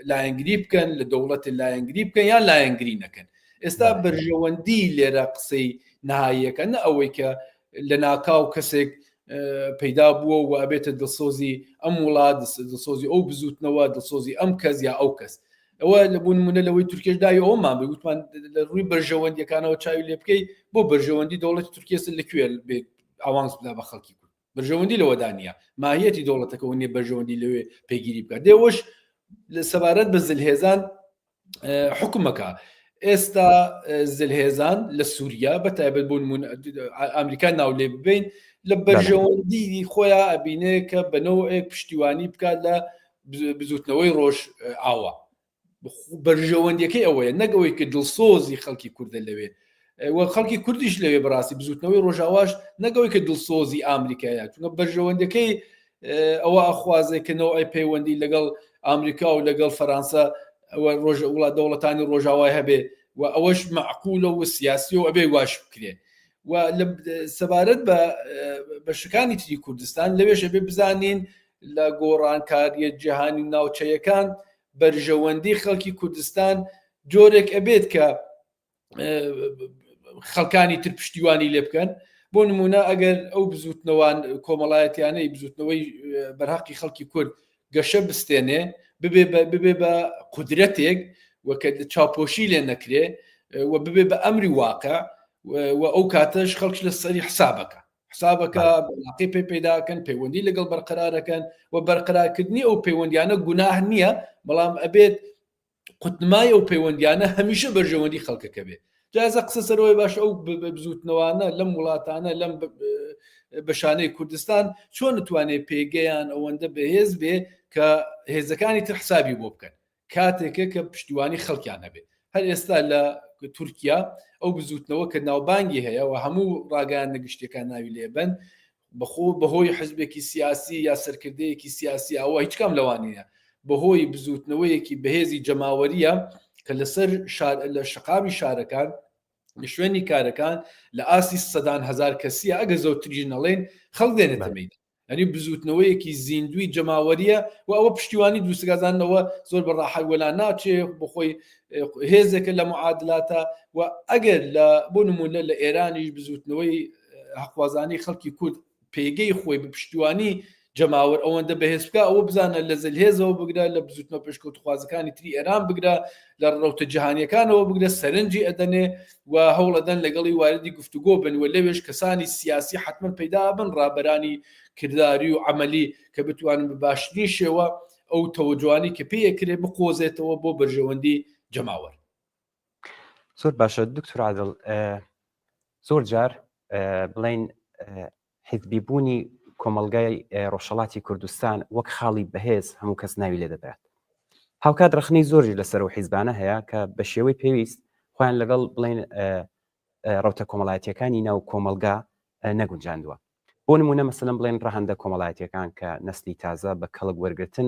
B: لایەنگری بکەن لە دەوڵەتی لایەنگری بکەن یان لایەنگری نەکەن ئێستا بەرژەوەندی لێرە قسەی نهاییەکە نە ئەوەی کە لە ناکاو کەسێک پەیدا بووە و ئەبێتە دڵسۆزی ئەم وڵات دڵسۆزی ئەو بزوتنەوە دڵسۆزی ئەم کەس یا ئەو کەس ئەوە لە بوون نمونە لەوەی تورکێش داوی ئەومان بێ وتمان لە ڕووی بەرژەوەندیەکانەوە چاوی لێ بکەی بۆ بەرژەوەندی دەوڵەتی تورکیە لە کوێ بێت ئاوانس بدا بە خەڵکی کورد بەرژەوەندی لەوەدا نییە ماهیەتی دەوڵەتەکەەوە نیە بەرژەوەندی لەوێ پێگیری بکات دێوەش لە سەبارەت بە زلهێزان حکومەکە ئێستا زلهێزان لە سووریا بە تایبەت بۆ ئەمریکا ناو لێ ببین لە بەرژەوەندی خۆیان ئەبینێ کە بەنەوەیەک پشتیوانی بکات لە بزوتنەوەی ڕۆژ ئاوا بەرژەوەندیەکەی ئەوەیە نەک ئەوەی کە دڵسۆزی خەڵکی کوردە لەوێ و خەڵکی کوردیش لەوێ بەڕاستی بزوتنەوەی ڕۆژاواش نەگەوەی کە دڵسۆزی ئامریکایە چونکە بەرژەوەندەکەی ئەوە ئەخوازێ کە نەوەی پەیوەندی لەگەڵ ئامریکا و لەگەڵ فەرەنسا ڕۆژ وڵات دەوڵەتانی ڕۆژاوای هەبێ و ئەوەش معقولە و سیاسی و ئەبێ واش بکرێ و سەبارەت بە بەشەکانی تری کوردستان لەوێش ئەبێ بزانین لە گۆڕانکاریە جیهانی ناوچەیەکان بەرژەوەندی خەڵکی کوردستان جۆرێک ئەبێت کە خەڵکانی تر پشتیوانی لێ بکەن بۆ نمونە ئەگەر ئەو بزوتنەوان کۆمەڵایەتیانەی بزوتنەوەی بەرهەقی خەڵکی کورد گەشە بستێنێ ببێ ببێ بە قودرەتێک و کە چاپۆشی لێ نەکرێ و ببێ بە ئەمری واقع و ئەو کاتەش خەڵک لە سەری حسابەکە حسابەکە بەلاقی پێ پەیداکەن پەیوەندی لەگەڵ بەرقەرارەکەن و بەرقەرارکردنی ئەو پەیوەندیانە گوناه نییە بەڵام ئەبێت قوتنمای ئەو پەیوەندیانە هەمیشە بەرژەوەندی خەڵکەکە بێ جازە قسە سەرەوەی باش ئەو بزوتنەوانە لەم وڵاتانە لەم بەشانەی کوردستان چۆن توانێت پێگەیان ئەوەندە بەهێز بێ کە هێزەکانی تر حسابی بۆ بکەن کاتێکە کە پشتیوانی خەڵکیان هەبێت هەر ئێستا لە تورکیا ئەو بزوتنەوە کە ناوبانگی هەیە و هەموو ڕاگەیاندنە گشتیەکان ناوی لێبن بەخۆ بەهۆی حزبێکی سیاسی یا سەرکردەیەکی سیاسی ئەوە هیچ کام لەوانەیە بەهۆی بزوتنەوەیەکی بەهێزی جەماوەریە کە لەسەر شار لە شقامی شارەکان لە شوێنی کارەکان لە ئاستی سەدان هزار کەسیە ئەگە زۆرتریش نەڵێن خەڵک دێنێتە مەیدان یعنی بزوتنەوەیەکی زیندوی جەماوەریە و ئەوە پشتیوانی دروستگازانەوە زۆر بە ڕاحەت وەلا ناچێ بخۆی هێزێکە لە معادلاتە و ئەگەر لە بۆ نمونە لە ئێرانیش بزوتنەوەی هەقوازانی خەڵکی کورد پێگەی خۆی بە پشتیوانی جەماوەر ئەوەندە بەهێز بکە ئەوە بزانە لە زلهێزەوە بگرە لە بزوتنەوە پێشکەوتخوازەکانی تری ئێران بگرە لە ڕەوتە جیهانیەکانەوە بگرە سەرنجی ئەدەنێ و هەوڵەدەن لەگەڵی واردی گفتوگۆ بن و لەوێش کەسانی سیاسی حتمما پەیدا بن ڕابەرانی کرداری و عملی کە بتوانن بە باشترین شێوە ئەو تەوەجوانی کە پێیەکرێ بقۆزێتەوە بۆ بەرژەوەندی جەماوەر.
A: زۆر باشە دکتۆر عادڵ زۆر جار بڵین حیزبی بوونی کۆمەڵگای ڕۆژهەڵاتی کوردستان وەک خاڵی بەهێز هەموو کەس ناوی لێ دەبات. هاوکات ڕەخنەی زۆریش لەسەر ئەو حیزبانە هەیە کە بە شێوەی پێویست خۆیان لەگەڵ بڵێن ڕەوتە کۆمەڵایەتیەکانی ناو کۆمەڵگا نەگونجاندووە. بۆ نمونە مەسەلەن بڵێن ڕەهەندە کۆمەڵایەتیەکان کە نەسلی تازە بە کەڵک وەرگرتن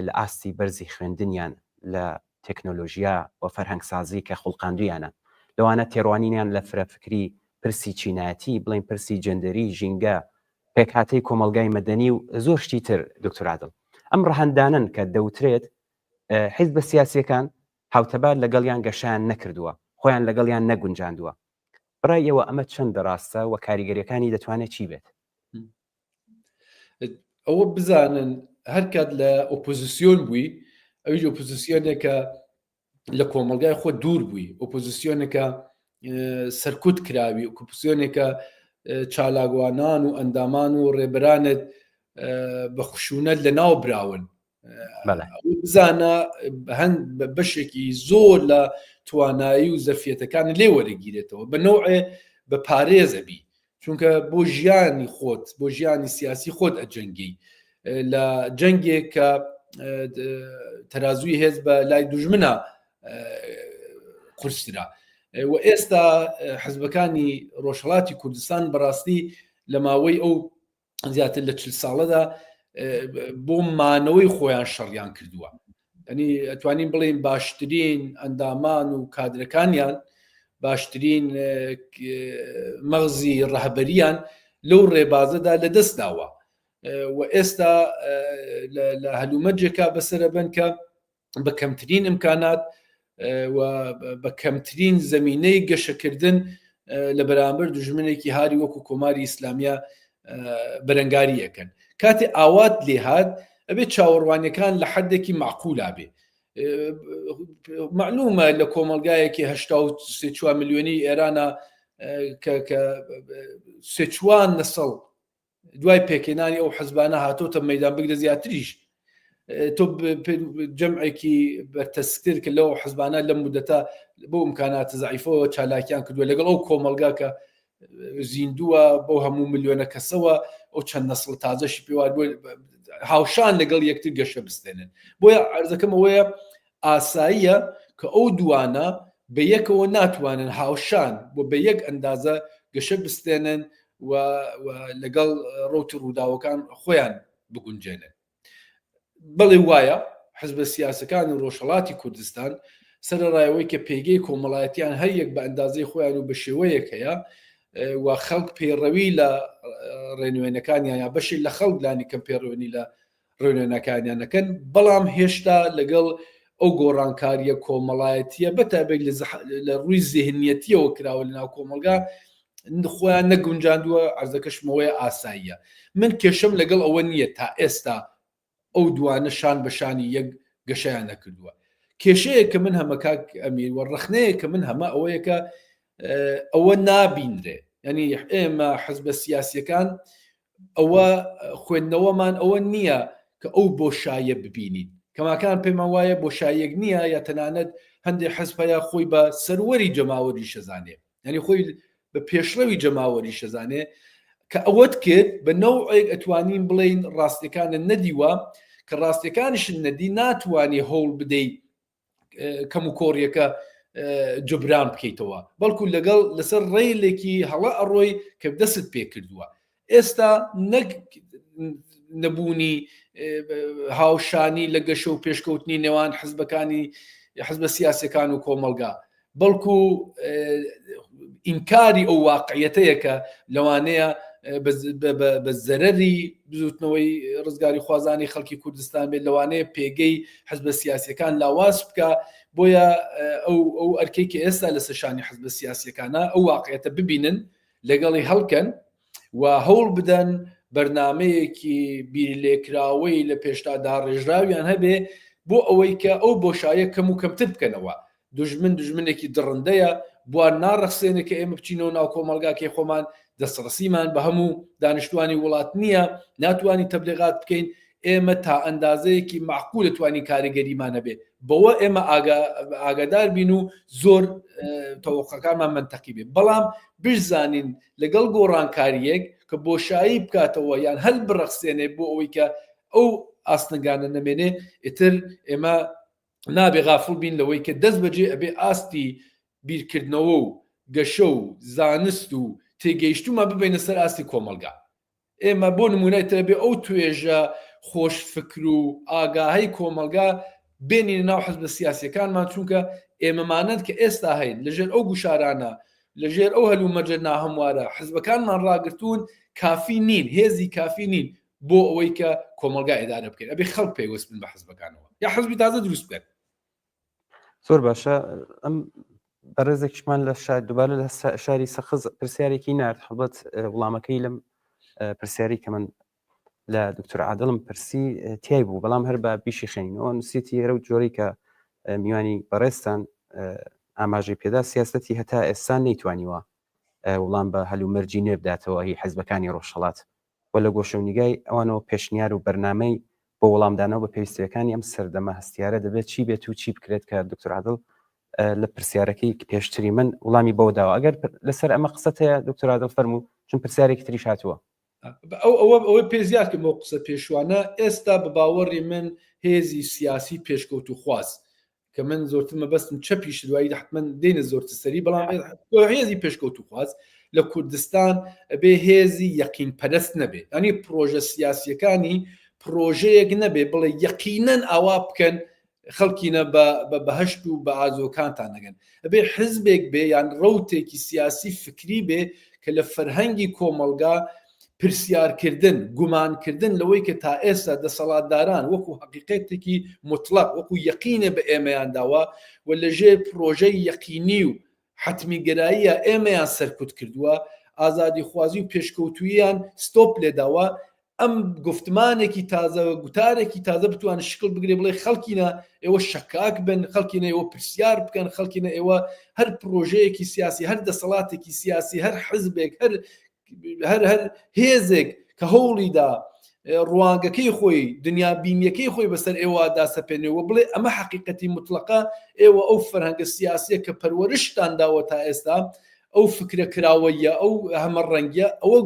A: لە ئاستی بەرزی خوێندنیان لە تەکنۆلۆژیا و فەرهەنگسازی کە خوڵقاندویانە، لەوانە تێڕوانینیان لە فرە فکری، پرسی چینایەتی، بڵێین پرسی جێندەری، ژینگە، پێکهاتەی کۆمەڵگای مەدەنی و زۆر شتی تر دکتۆر عادڵ ئەم ڕەهەندانەن کە دەوترێت حیزبە سیاسیەکان هاوتەبا لەگەڵیان گەشەیان نەکردووە، خۆیان لەگەڵیان نەگونجاندووە. بەڕای ئێوە ئەمە چەندە ڕاستە و کاریگەریەکانی دەتوانێت چی بێت؟
B: ئەوە بزانن هەرکات لە ئۆپۆزیسیۆن بووی ئەویش ئۆپۆزیسیۆنێکە لە کۆمەلگای خۆ دوور بووی ئۆپۆزیسیۆنێکە سەرکوت کراوی ئۆپۆزیسیۆنێکە چالاکوانان و ئەندامان و ڕێبەرانت بە خشونەت لە ناو براون بزانە هەند بەشێکی زۆر لە توانایی و زەرفیەتەکانی لێ وەرەگیرێتەوە بە نەوعێ بە پارێزەبی چونکە بۆ ژیانی خۆت بۆ ژیانی سیاسی خۆت ئەجەنگی. لە جەنگێک کە تەرازووی هێز بە لای دوژمنە قورسترا و ئێستا حزبەکانی ڕۆژهڵاتی کوردستان بەڕاستی لە ماوەی ئەو زیاتر لە چل ساڵەدا بۆ مانەوەی خۆیان شەڕیان کردووە ئەنی ئەتوانین بڵێین باشترین ئەندامان و کادرەکانیان باشترین مەغزی ڕەهبەریان لەو ڕێبازەدا لە دەست داوە و ئێستا لە هەلومەرجێکا بەسەرە بن کە بە کەمترین ئیمکانات و بە کەمترین زمینەی گەشەکردن لە بەرامبەر دژمنێکی هاری وەکو کۆماری ئیسلامیە بەرەنگاری ئەکەن کاتێ ئاوات لێهات ئەبێ چاوەڕوانیەکان لە حدێکی معقولا بێ معلومە لە کۆمەلگایەکی 4 میلیۆنی ئێرانە کە سێچوان نەسڵ دوای پێکهێنانی ئەو حزبانە هاتۆتە مەدان بگرە زیاتریش تۆ جەمعێکی بەرتەسکتر کە لەو حزبانە لەم مدەتە بۆ ئیمکاناتە زەعیفەوە چالاکیان کردووە لەگەڵ ئەو کۆمەلگا کە زیندووە بۆ هەموو ملیۆنە کەسەوە ئەو چەند نەسڵ تازەشی پێوار بۆ هاوشان لەگەڵ یەکتر گەشە بستێنن بۆیە عەرزەکەم ئەوەیە ئاساییە کە ئەو دوانە بە یەکەوە ناتوانن هاوشان و بە یەک ئەندازە گەشە بستێنن و لەگەڵ ڕوتی ڕووداوەکان خۆیان بگونجێنن. بەڵێ وایە حزبە سیاسەکانی ڕۆژهەڵاتی کوردستان سەرەڕای ئەوەی کە پێگەی کۆمەڵایەتیان هەر یەک بە ئەندازەی خۆیان و بە شێوەیەک هەیە و خەڵک پەیڕەوی لە ڕێنوێنەکانیان یا بەشێک لە خەڵک لانی کەم پەیڕەوی لە ڕێنوێنەکانیان نەکەن بەڵام هێشتا لەگەڵ ئەو گۆڕانکاریە کۆمەڵایەتیە بەتایبەت لە ڕووی زیهنیەتیەوە کراوە لە ناو کۆمەڵگا خۆیان نەگونجاندووە عەرزەکەشمەوەیە ئاساییە من کێشەم لەگەڵ ئەوە نییە تا ئێستا ئەو دوانە شان بە شانی یەک گەشەیان نەکردووە کێشەیە کە من هەمە کاک ئەمیر وە ڕخنەیە کە من هەمە ئەوەیە کە ئەوە نابینرێ ینی ئێمە حزبە سیاسیەکان ئەوە خوێندنەوەمان ئەوە نییە کە ئەو بۆشاییە ببینین کەماکان پێمان وایە بۆشاییەک نییە یا تەنانەت هەندێک حزب هەیە خۆی بە سەروەری جەماوەری شەزانێ یعنی خۆی بە پێشڕەوی جەماوەری شەزانێ کە ئەوەت کرد بە نەوعێک ئەتوانین بڵین ڕاستیەکانە نەدیوە کە ڕاستیەکانیشت نەدی ناتوانانی هەوڵ بدەیت کەم و کۆڕیەکە جبران بکەیتەوە بەڵکو لەگەڵ لەسەر ڕێلێکی هەڵە ئەڕۆی کە دەست پێ کردووە ئێستا نەک نەبوونی هاوشانی لە گەشە و پێشکەوتنی نێوان حزبەکانی حزبە سیاسەکان و کۆمەلگا بەڵکو ئینکاری ئەو واقعیەتەیە کە لەوانەیە بە زەرەری بزوتنەوەی ڕزگاری خوازانی خەڵکی کوردستان بێت لەوانەیە پێگەی حزبە سیاسەکان لاواز بکە بۆیە ئەو ئەو ئەرکەی کە ئێستا لەسەر شانی حزبە سیاسەکانە ئەو واقعەتە ببینن لەگەڵی هەڵکەن و هەوڵ بدەن بەرنمەیەکی بیرلێکراوەی لە پێشتا داڕێژراویان هەبێ بۆ ئەوەی کە ئەو بۆشایە کەم و کەمتر بکەنەوە دوژمن دوژمنێکی دڕندەیە، بوار ناڕەخسێنێ کە ئێمە بچینەوە ناو کۆمەڵگاکەی خۆمان، دەستڕەسیمان بە هەموو دانیشتوانی وڵات نییە، ناتوانین تەبلیغات بکەین، ئێمە تا ئەندازەیەکی مەعقول توانین کاریگەریمان هەبێ، بەوە ئێمە ئاگادار بین و زۆر تەوەقعەکانمان مەنتەقی بێ، بەڵام بشزانین لەگەڵ گۆڕانکارییەک کە بۆشایی بکاتەوە یان هەل بڕەخسێنێ بۆ ئەوەی کە ئەو ئاستەنگانە نەمێنێ، ئیتر ئێمە نابێ غافڵ بین لەوەی کە دەست بەجێ ئەبێ ئاستی بیرکردنەوە و گەشە و زانست و تێگەیشتومان ببینە سەر ئاستی کۆمەڵگا ئێمە بۆ نمونای ترە بێ ئەو توێژە خۆش فکر و ئاگاهی کۆمەڵگا بێنینە ناو حزبە سیاسیەکانمان چونکە ئێمەمانند کە ئێستا هەین لەژێر ئەو گوشارانە لەژێر ئەو هەلومەرجە ناهەموارە حزبەکانمان ڕاگرتوون کافی نین هێزی کافی نین بۆ ئەوەی کە کۆمەڵگا ئیدارە بکەین ئەبێ خەڵک پەیوەست بن بە حزبەکانەوە یا حزبی تازە دروست بکەن.
A: زۆر باشە ئەم بەڕێزێکیشمان لە شار دووبارە لە شاری سەقز پرسیارێکی نارد هەڵبەت وڵامەکەی لەم پرسیاری کە من لە دکتۆر عادڵم پرسی تای بوو بەڵام هەر بە بیشی خێنینەوە نووسیتی هەرە و جۆری کە میوانی بەڕێزتان ئاماژەی پێدا سیاستی هەتا ئێستا نەیتوانیوە وڵام بە هەلومەرجی نوێ بداتەوە هی حزبەکانی ڕۆژهەڵات و لە گۆشەونیگای ئەوانەوە پێشنیار و بەرنامەی بۆ وەڵامدانەوە بە پێویستییەکانی ئەم سەردەمە هەستیارە دەبێت چی بێت و چی بکرێت کە دکتۆر عادڵ لە پرسیارەکەی پێشتری من وڵامی بەوە داوە ئەگەر لەسەر ئەمە قسەت هەیە دکتۆر عادڵ فەرموو چون پرسیارێکی تریش هاتووە.
B: ئەو ئەوە ئەوەی پێ زیاد کردم ئەو قسە پێشوانە ئێستا بە باوەڕی من هێزی سیاسی پێشکەوتوخواز کە من زۆرتر مەبەستم چەپیش دوایی حتمما دێنە زۆرتر سەری بەڵام هێزی پێشکەوتوخواز لە کوردستان ئەبێ هێزی یەقین پەرست نەبێ ئەنی پرۆژە سیاسیەکانی پرۆژەیەک نەبێ بڵێ یەقینەن ئاوا بکەن خەڵکینە بە بە بەهەشت و بە ئازۆکانتان نەگەن ئەبێ حزبێک بێ یان ڕەوتێکی سیاسی فکری بێ کە لە فەرهەنگی کۆمەڵگا پرسیارکردن گومانکردن لەوەی کە تا ئێستا دەسەڵاتداران وەکو حەقیقەتێکی موتڵەق وەکو یەقینێ بە ئێمەیان داوە و لەژێر پرۆژەی یەقینی و حەتمیگەراییە ئێمەیان سەرکوت کردووە ئازادیخوازی و پێشکەوتووییان ستۆپ لێداوە ئەم گوفتمانێکی تازە گوتارێکی تازە بتوانێت شکل بگرێ بڵێ خەڵکینە ئێوە شەکاک بن خەڵکینە ئێوە پرسیار بکەن خەڵکینە ئێوە هەر پرۆژەیەکی سیاسی هەر دەسەڵاتێکی سیاسی هەر حزبێک هەر هەر هەر هێزێک کە هەوڵیدا ڕوانگەکەی خۆی دنیابینیەکەی خۆی بەسەر ئێوە داسەپێنێ و بڵێ ئەمە حەقیقەتی مطلقە ئێوە ئەو فەرهەنگە سیاسیە کە پەروەرشتان داوە تا ئێستا ئەو فکرە کراوەیە ئەو هەمە ڕەنگە ئەوە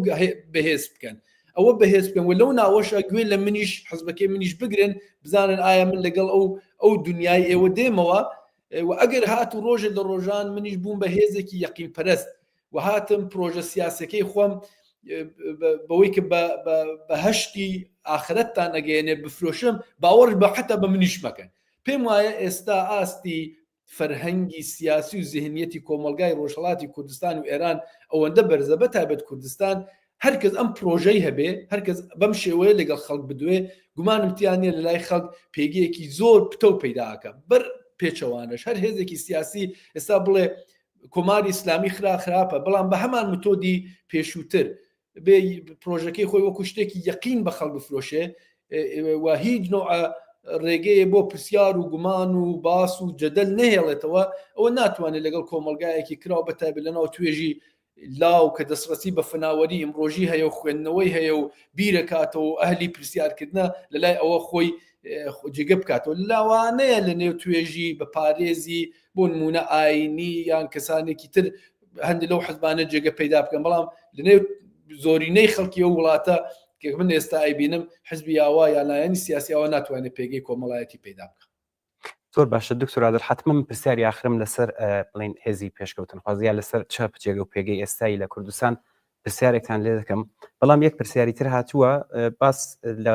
B: بەهێز بکەن ئەوە بەهێز بکەن و لەو ناوەشە گوێ لە منیش حزبەکەی منیش بگرن بزانن ئایا من لەگەڵ ئەو ئەو دنیای ئێوە دێمەوە و ئەگەر هات و ڕۆژێ لە ڕۆژان منیش بووم بە هێزێکی یەقین پەرست و هاتم پرۆژە سیاسەکەی خۆم بەوەی کە بەهشتی ئاخرەتتان ئەگەیەنێ بفرۆشم باوەڕ بە حتا بە منیش مەکەن پێم وایە ئێستا ئاستی فەرهەنگی سیاسی و زیهنیەتی کۆمەڵگای ڕۆژهەڵاتی کوردستان و ئێران ئەوەندە بەرزە بە تایبەت کوردستان هەرکەس ئەم پرۆژەی هەبێ هەرکەس بەم شێوەیە لەگەڵ خەڵک بدوێ گومانم تیا نییە لە لای خەڵک پێگەیەکی زۆر پتەو پەیداکە بەر پێچەوانەش هەر هێزێکی سیاسی ئێستا بڵێ کۆماری ئیسلامی خرا خراپە بەڵام بە هەمان متۆدی پێشووتر بێ پرۆژەکەی خۆی وەکو شتێکی یەقین بە خەڵک بفرۆشێ و هیچ نوع ڕێگەیە بۆ پرسیار و گومان و باس و جەدەل نەهێڵێتەوە ئەوە ناتوانێت لەگەڵ کۆمەلگایەکی کراوە بە تایبەت لەناو توێژی لاو کە دەستڕەسی بە فناوەری ئیمڕۆژی هەیە و خوێندنەوەی هەیە و بیرەکاتەوە و ئەهلی پرسیارکردنە لە لای ئەوە خۆی جێگە بکاتەوە لاوانەیە لە نێو توێژی بە پارێزی بۆ نمونە ئاینی یان کەسانێکی تر هەندێک لەو حزبانە جێگە پەیدا بکەن بەڵام لەنێو زۆرینەی خەڵکی ئەو وڵاتە کە من ئێستا ئەیبینم حزبی ئاوا یا لایەنی سیاسی ئەوە ناتوانێت پێگەی کۆمەڵایەتی پەیدا بکە
A: زۆر باشە دکتۆر عادل حتمما من پرسیاری ئاخرم لەسەر بڵین هێزی پێشکەوتن خوازیە لەسەر چەپ جێگە و پێگەی ئێستایی لە کوردستان پرسیارێکتان لێ دەکەم بەڵام یەک پرسیاری تر هاتووە باس لە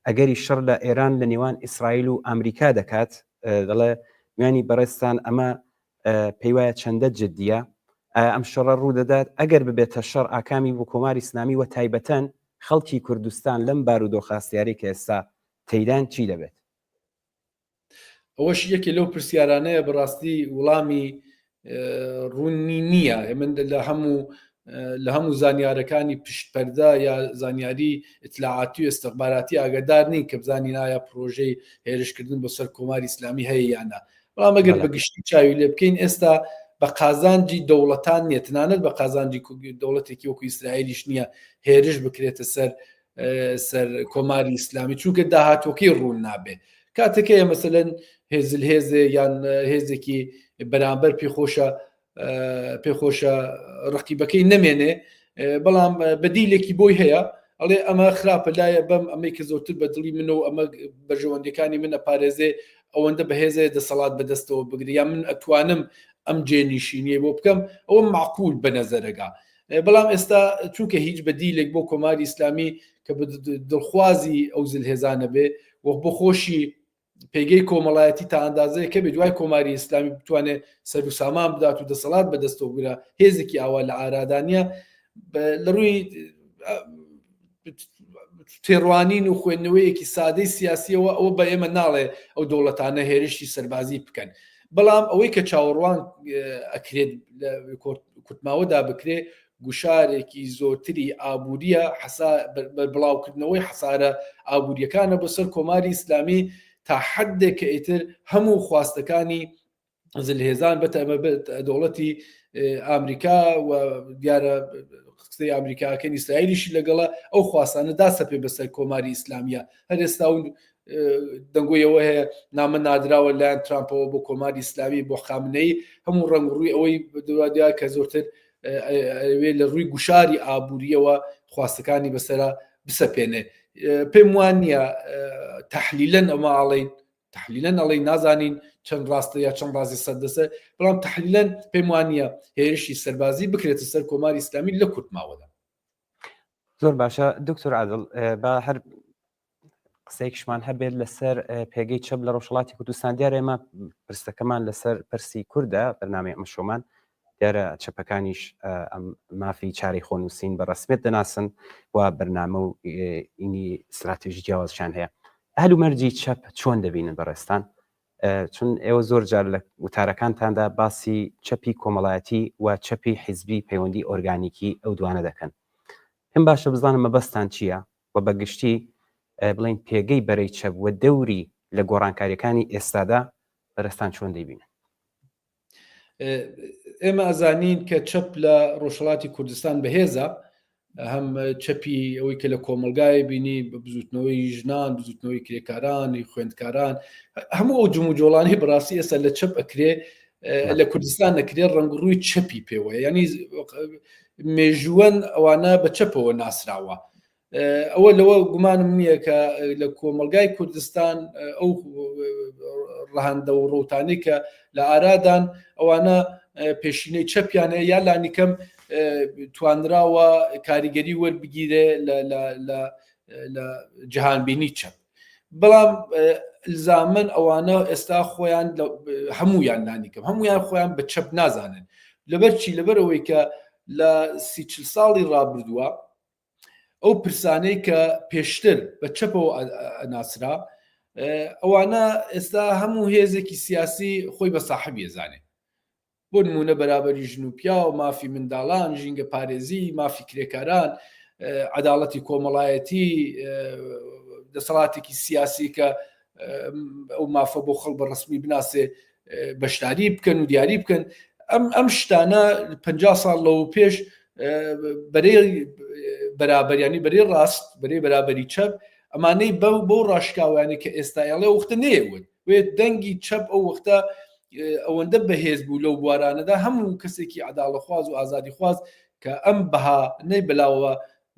A: ئەگەری شەڕ لە ئێران لە نێوان ئیسرائیل و ئەمریکا دەکات دەڵێ میانی بەڕێزتان ئەمە پێیوایە چەندە جددیە ئایا ئەم شەڕە ڕوو دەدات ئەگەر ببێتە شەڕ ئاکامی بۆ کۆماری ئیسلامی و تایبەتەن خەڵکی کوردستان لەم بارودۆخە هەستیارەی کە ئێستا تێیدان چی دەبێت؟
B: ئەوەش یەکێ لەو پرسیارانەیە بەڕاستی وڵامی ڕوونی نییە من لە هەموو لە هەموو زانیارەکانی پشتپەردە یا زانیاری ئیتلاعاتی و ئێستخباراتی ئاگادار نین کە بزانین ئایا پرۆژەی هێرشکردن بۆ سەر کۆماری ئیسلامی هەیە یان نا بەڵام ئەگەر بە گشتی چاوی لێ بکەین ئێستا بە قازانجی دەوڵەتان نییە تەنانەت بە قازانجی دەوڵەتێکی وەکو ئیسرائیلیش نییە هێرش بکرێتە سەر سەر کۆماری ئیسلامی چونکە داهاتوەکەی ڕوون نابێ کاتێک هەیە مەسەلەن هێزل هێزێ یان هێزێکی بەرامبەر پێخۆشە پێخۆشە ڕقیبەکەی نەمێنێ بەڵام بەدیلێکی بۆی هەیە ئەڵێ ئەمە خراپە لایە بەم ئەمەی کە زۆرتر بە دڵی منە و ئەمە بەرژەوەندەکانی منە پارێزێ ئەوەندە بەهێزەیە دەسەڵات بەدەستەوە بگری یا من ئەتوانم ئەم جێنیشینیە بۆ بکەم ئەوە معقول بە نەزەرەگا بەڵام ئێستا چونکە هیچ بەدیلێک بۆ کۆماری ئیسلامی کە دڵخوازی ئەو زلهێزانە بێ وەک بۆ خۆشی پێگەی کۆمەڵایەتی تا ئەندازەیە کە بێ دوای کۆماری ئیسلامی بتوانێت سەر و سامان بدات و دەسەڵات بەدەستەوە بگرە هێزێکی ئاوا لە ئارادانە لە ڕووی تێڕوانین و خوێندنەوەیەکی سادەی سیاسیەوە ئەوە بە ئێمە ناڵێ ئەو دەوڵەتانە هێرشی سەربازی بکەن بەڵام ئەوەی کە چاوەڕوان ئەکرێت لە کورتماوەدا بکرێ گوشارێکی زۆرتری ئابووریە بڵاوکردنەوەی حەسارە ئابووریەکانە بۆ سەر کۆماری ئیسلامی تا حدێک کە ئیتر هەموو خواستەکانی زلهێزان بەتایبەت دەوڵەتی ئامریکا و دیارە قسەی ئامریکاکەن ئیسرائیلیشی لەگەڵە ئەو خواستانە داسەپێ بەسەر کۆماری ئیسلامیە هەر ئێستا و دەنگۆیەوە هەیە نامە نادراوە لایەن ترامپەوە بۆ کۆماری ئیسلامی بۆ خامنەی هەموو ڕەنگ ڕووی ئەوەی دوادیا کە زۆرتر ئەوێ لە ڕووی گوشاری ئابووریەوە خواستەکانی بەسەرا بسەپێنێ. پێم وان نییە تەحلیلەن ئەمە ئەڵێین تحلیلەن ئەڵێ نازانین چەند ڕاستە یا چەند ڕازی سەردەسە بەڵام تحلیلەن پێم وانە هێرشی سەربازی بکرێتە سەر کۆماری ئیسلامی لە کورت ماوەدا.
A: زۆر باشە دکتۆر عادڵ با هەر قسەیەکشمان هەبێت لەسەر پێگەی چەپ لە ڕۆژهڵاتی کوردستان. دیارە ئێمە پرسەکەمان لەسەر پرسی کوردە بەرنامەی ئەمشۆمان دیارە چەپەکانیش ئەم مافی چارەی خۆنووسین بە ڕسمیت دەناسن و بەرنامە و ئینی استراتیژی جیاوازشان هەیە. هەلومەرجی چەپ چۆن دەبینن بەڕێزتان؟ چون ئێوە زۆر جار لە وتارەکانتاندا باسی چەپی کۆمەڵایەتی و چەپی حیزبی پەیوەندی ئۆرگانیکی ئەو دوانە دەکەن. پێم باشە بزانم مەبەستان چییە و بە گشتی بڵێین پێگەی بەرەی چەپ و دەوری لە گۆڕانکارییەکانی ئێستادا بەرەستان چۆن دەیبینن؟
B: ئێمە ئەزانین کە چەپ لە ڕۆژهەڵاتی کوردستان بەهێزە، هەم چەپی ئەوەی کە لە کۆمەلگای بینی بە بزوتنەوەی ژنان، بزوتنەوەی کرێکارانی، خوێندکاران، هەموو ئەو جموجۆڵانی بەڕاستی ئێستا لە چەپ ئەکرێ لە کوردستان نەکرێ ڕەنگ ڕووی چەپی پێوەیە، ینی مێژووەن ئەوانە بە چەپەوە ناسراوە. ئەوە لەوە گومانم نییە کە لە کۆمەلگای کوردستان ئەو ڕەهەندە و ڕوتانی کە لە ئارادان ئەوانە پێشینەی چەپیان هەیە یا لانیکەم توانراوە کاریگەری وەربگیرێ لە جیهانبینی چەپ. بەڵام الزامن ئەوانە ئێستا خۆیان هەمویان لانیکەم هەمویان خۆیان بە چەپ نازانن. لەبەر چی؟ لەبەر ئەوەی کە لە 30 ساڵی ڕابردووە ئەو پرسانەی کە پێشتر بە چەپەوە ئەناسرا ئەوانە ئێستا هەموو هێزێکی سیاسی خۆی بە ساحبی ئەزانێ. بۆ نمونە بەرابەری ژن و پیاو، مافی منداڵان، ژینگە پارێزی، مافی کرێکاران، عەداڵەتی کۆمەڵایەتی، دەسەڵاتێکی سیاسی کە ئەو مافە بۆ خەڵک بە ڕەسمی بناسێ بەشداری بکەن و دیاری بکەن. ئەم شتانە 50 ساڵ لەوە پێش بەرەی بەرابەریانی بەرەی ڕاست، بەرەی بەرابەری چەپ، ئەمانەی بەو ڕاشکاوانەی کە ئێستا ئێڵێ وەختە نەیەوت. وێ دەنگی چەپ ئەو وەختە ئەوەندە بەهێز بوو لەو بوارانەدا هەموو کەسێکی عەداڵەخواز و ئازادیخواز کە ئەم بەها نەی بەلاوە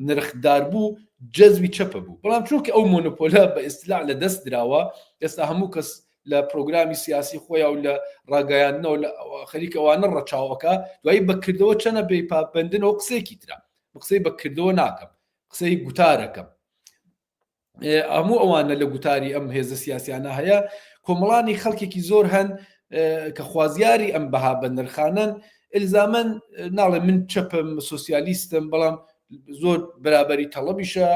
B: نرخدار بوو جەزبی چەپە بوو. بەڵام چونکە ئەو مۆنۆپۆلە بە ئیستلاع لە دەست دراوە، ئێستا هەموو کەس لە پرۆگرامی سیاسی خۆیان و لە ڕاگەیاندنەوە لە خەریکە ئەوانە ڕەچاوەکە، دوایی بە کردەوە چەنە پێی پابەندنەوە قسەیەکی ترە. من قسەی بە کردەوە ناکەم، قسەی گوتارەکەم. هەموو ئەوانە لە گوتاری ئەم هێزە سیاسیانە هەیە. کۆمەڵانی خەڵکێکی زۆر هەن کە خوازیاری ئەم بەها بەنرخانەن. ئلزامەن ناڵێ من چەپم، سۆسیالیستم، بەڵام زۆر بەرابەری تەڵەبیشە،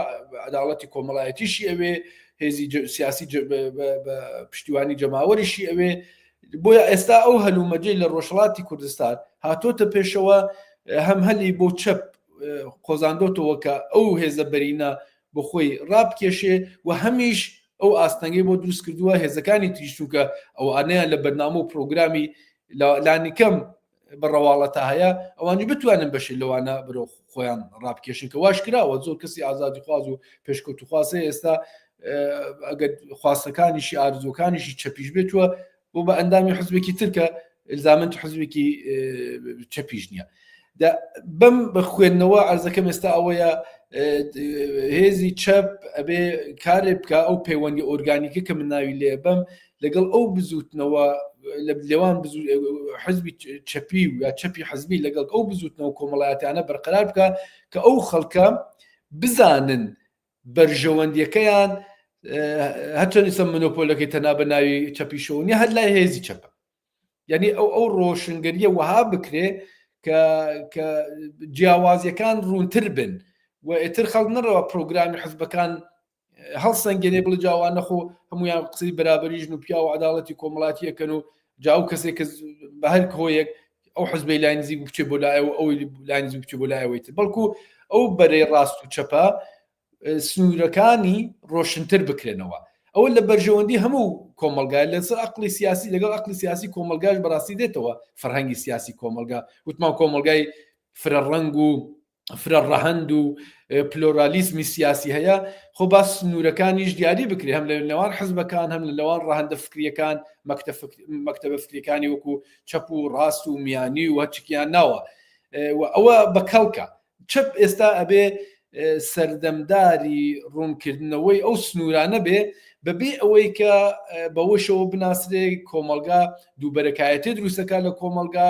B: عەداڵەتی کۆمەڵایەتیشی ئەوێ، هێزی سیاسی پشتیوانی جەماوەریشی ئەوێ. بۆیە ئێستا ئەو هەلومەرجەی لە ڕۆژهەڵاتی کوردستان هاتۆتە پێشەوە هەم هەلی بۆ چەپ قۆزاندۆتەوە کە ئەو هێزە بەرینە بۆ خۆی ڕابکێشێ و هەمیش ئەو ئاستەنگەی بۆ دروست کردووە هێزەکانی تریش، چونکە ئەوانەیان لە بەرنامە و پرۆگرامی لانیکەم بە ڕەواڵەتە هەیە ئەوانی بتوانن بەشێ لەوانە بەرەو خۆیان ڕابکێشن، کە واش کراوە. زۆر کەسی ئازادیخواز و پێشکەوتوخواز هەیە ئێستا ئەگەر خواستەکانیشی ئارزوەکانیشی چەپیش بێتوە بۆ بە ئەندامی حزبێکی تر کە ئلزامەن حزبێکی چەپیش نییە. بەم بە خوێندنەوە ئەرزەکەم ئێستا ئەوەیە هێزی چەپ ئەبێ کارێ بکە ئەو پەیوەندی ئۆرگانیکە کە من ناوی لێ بەم لەگەڵ ئەو بزوتنەوە لە لێوان حزبی چەپی و یا چەپی حزبی لەگەڵ ئەو بزوتنەوە کۆمەڵایەتیانە بەرقەرار بکە کە ئەو خەڵکە بزانن بەرژەوەندیەکەیان هەرچەند ئیسە مۆنۆپۆلەکەی تەنها بە ناوی چەپیشەوە نیە، هەر لای هێزی چەپە. یعنی ئەو ڕۆشنگەریە وەها بکرێ کە جیاوازیەکان ڕوونتر بن و ئیتر خەڵک نەڕەوە پرۆگرامی حزبەکان هەڵسەنگێنێ بڵێ جاوانە خۆ هەمویان قسەی بەرابەری ژن و پیاو و عەداڵەتی کۆمەڵایەتی ئەکەن و جا ئەو کەسێک کە بە هەر هۆیەک ئەو حزبەی لای نزیک بچێ بۆ لای ئەو، ئەوی لای نزیک بچێ بۆ لای ئەوەی تر، بەڵکو ئەو بەرەی ڕاست و چەپە سنوورەکانی ڕۆشنتر بکرێنەوە. ئەوە لە بەرژەوەندی هەموو کۆمەڵگای لەسەر ئەقلی سیاسی لەگەڵ ئەقلی سیاسی کۆمەلگاش بەڕاستی دێتەوە فەرهەنگی سیاسی کۆمەلگا. وتمان کۆمەلگای فرە ڕەنگ و فرە ڕەهەند و پلۆرالیزمی سیاسی هەیە، خۆ با سنوورەکانیش دیاری بکرێ هەم لە نێوان حزبەکان هەم لە نێوان ڕەهەندە فکریەکان، مەکتەبە فکریەکانی وەکو چەپ و ڕاست و میانی و هەرچیان ناوە. و ئەوە بە کەڵکە. چەپ ئێستا ئەبێ سەردەمداری ڕوونکردنەوەی ئەو سنوورانە بێ بەبێ ئەوەی کە بەوەشەوە بناسرێ کۆمەڵگا دووبەرەکایەتی دروستەکە لە کۆمەڵگا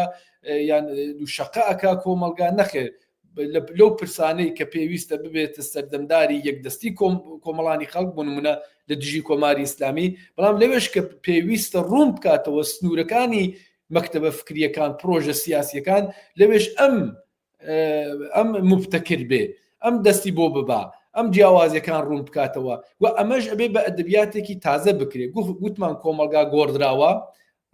B: یان دووشەقە ئەک کۆمەڵگا نەخێر لەو پرسانەی کە پێویستە ببێتە سەردەمداری یەکدەستی کۆمەڵانی خەڵک بۆ نمونە لە دژی کۆماری ئیسلامی بەڵام لەوێش کە پێویستە ڕوون بکاتەوە سنوورەکانی مەکتەبە فکریەکان پرۆژە سیاسیەکان لەوێش ئەم ئەم مبتەکر بێ ئەم دەستی بۆ ببا ئەم جیاوازیەکان ڕوون بکاتەوە و ئەمەش ئەبێ بە ئەدەبیاتێکی تازە بکرێ گوتمان کۆمەڵگا گۆڕدراوە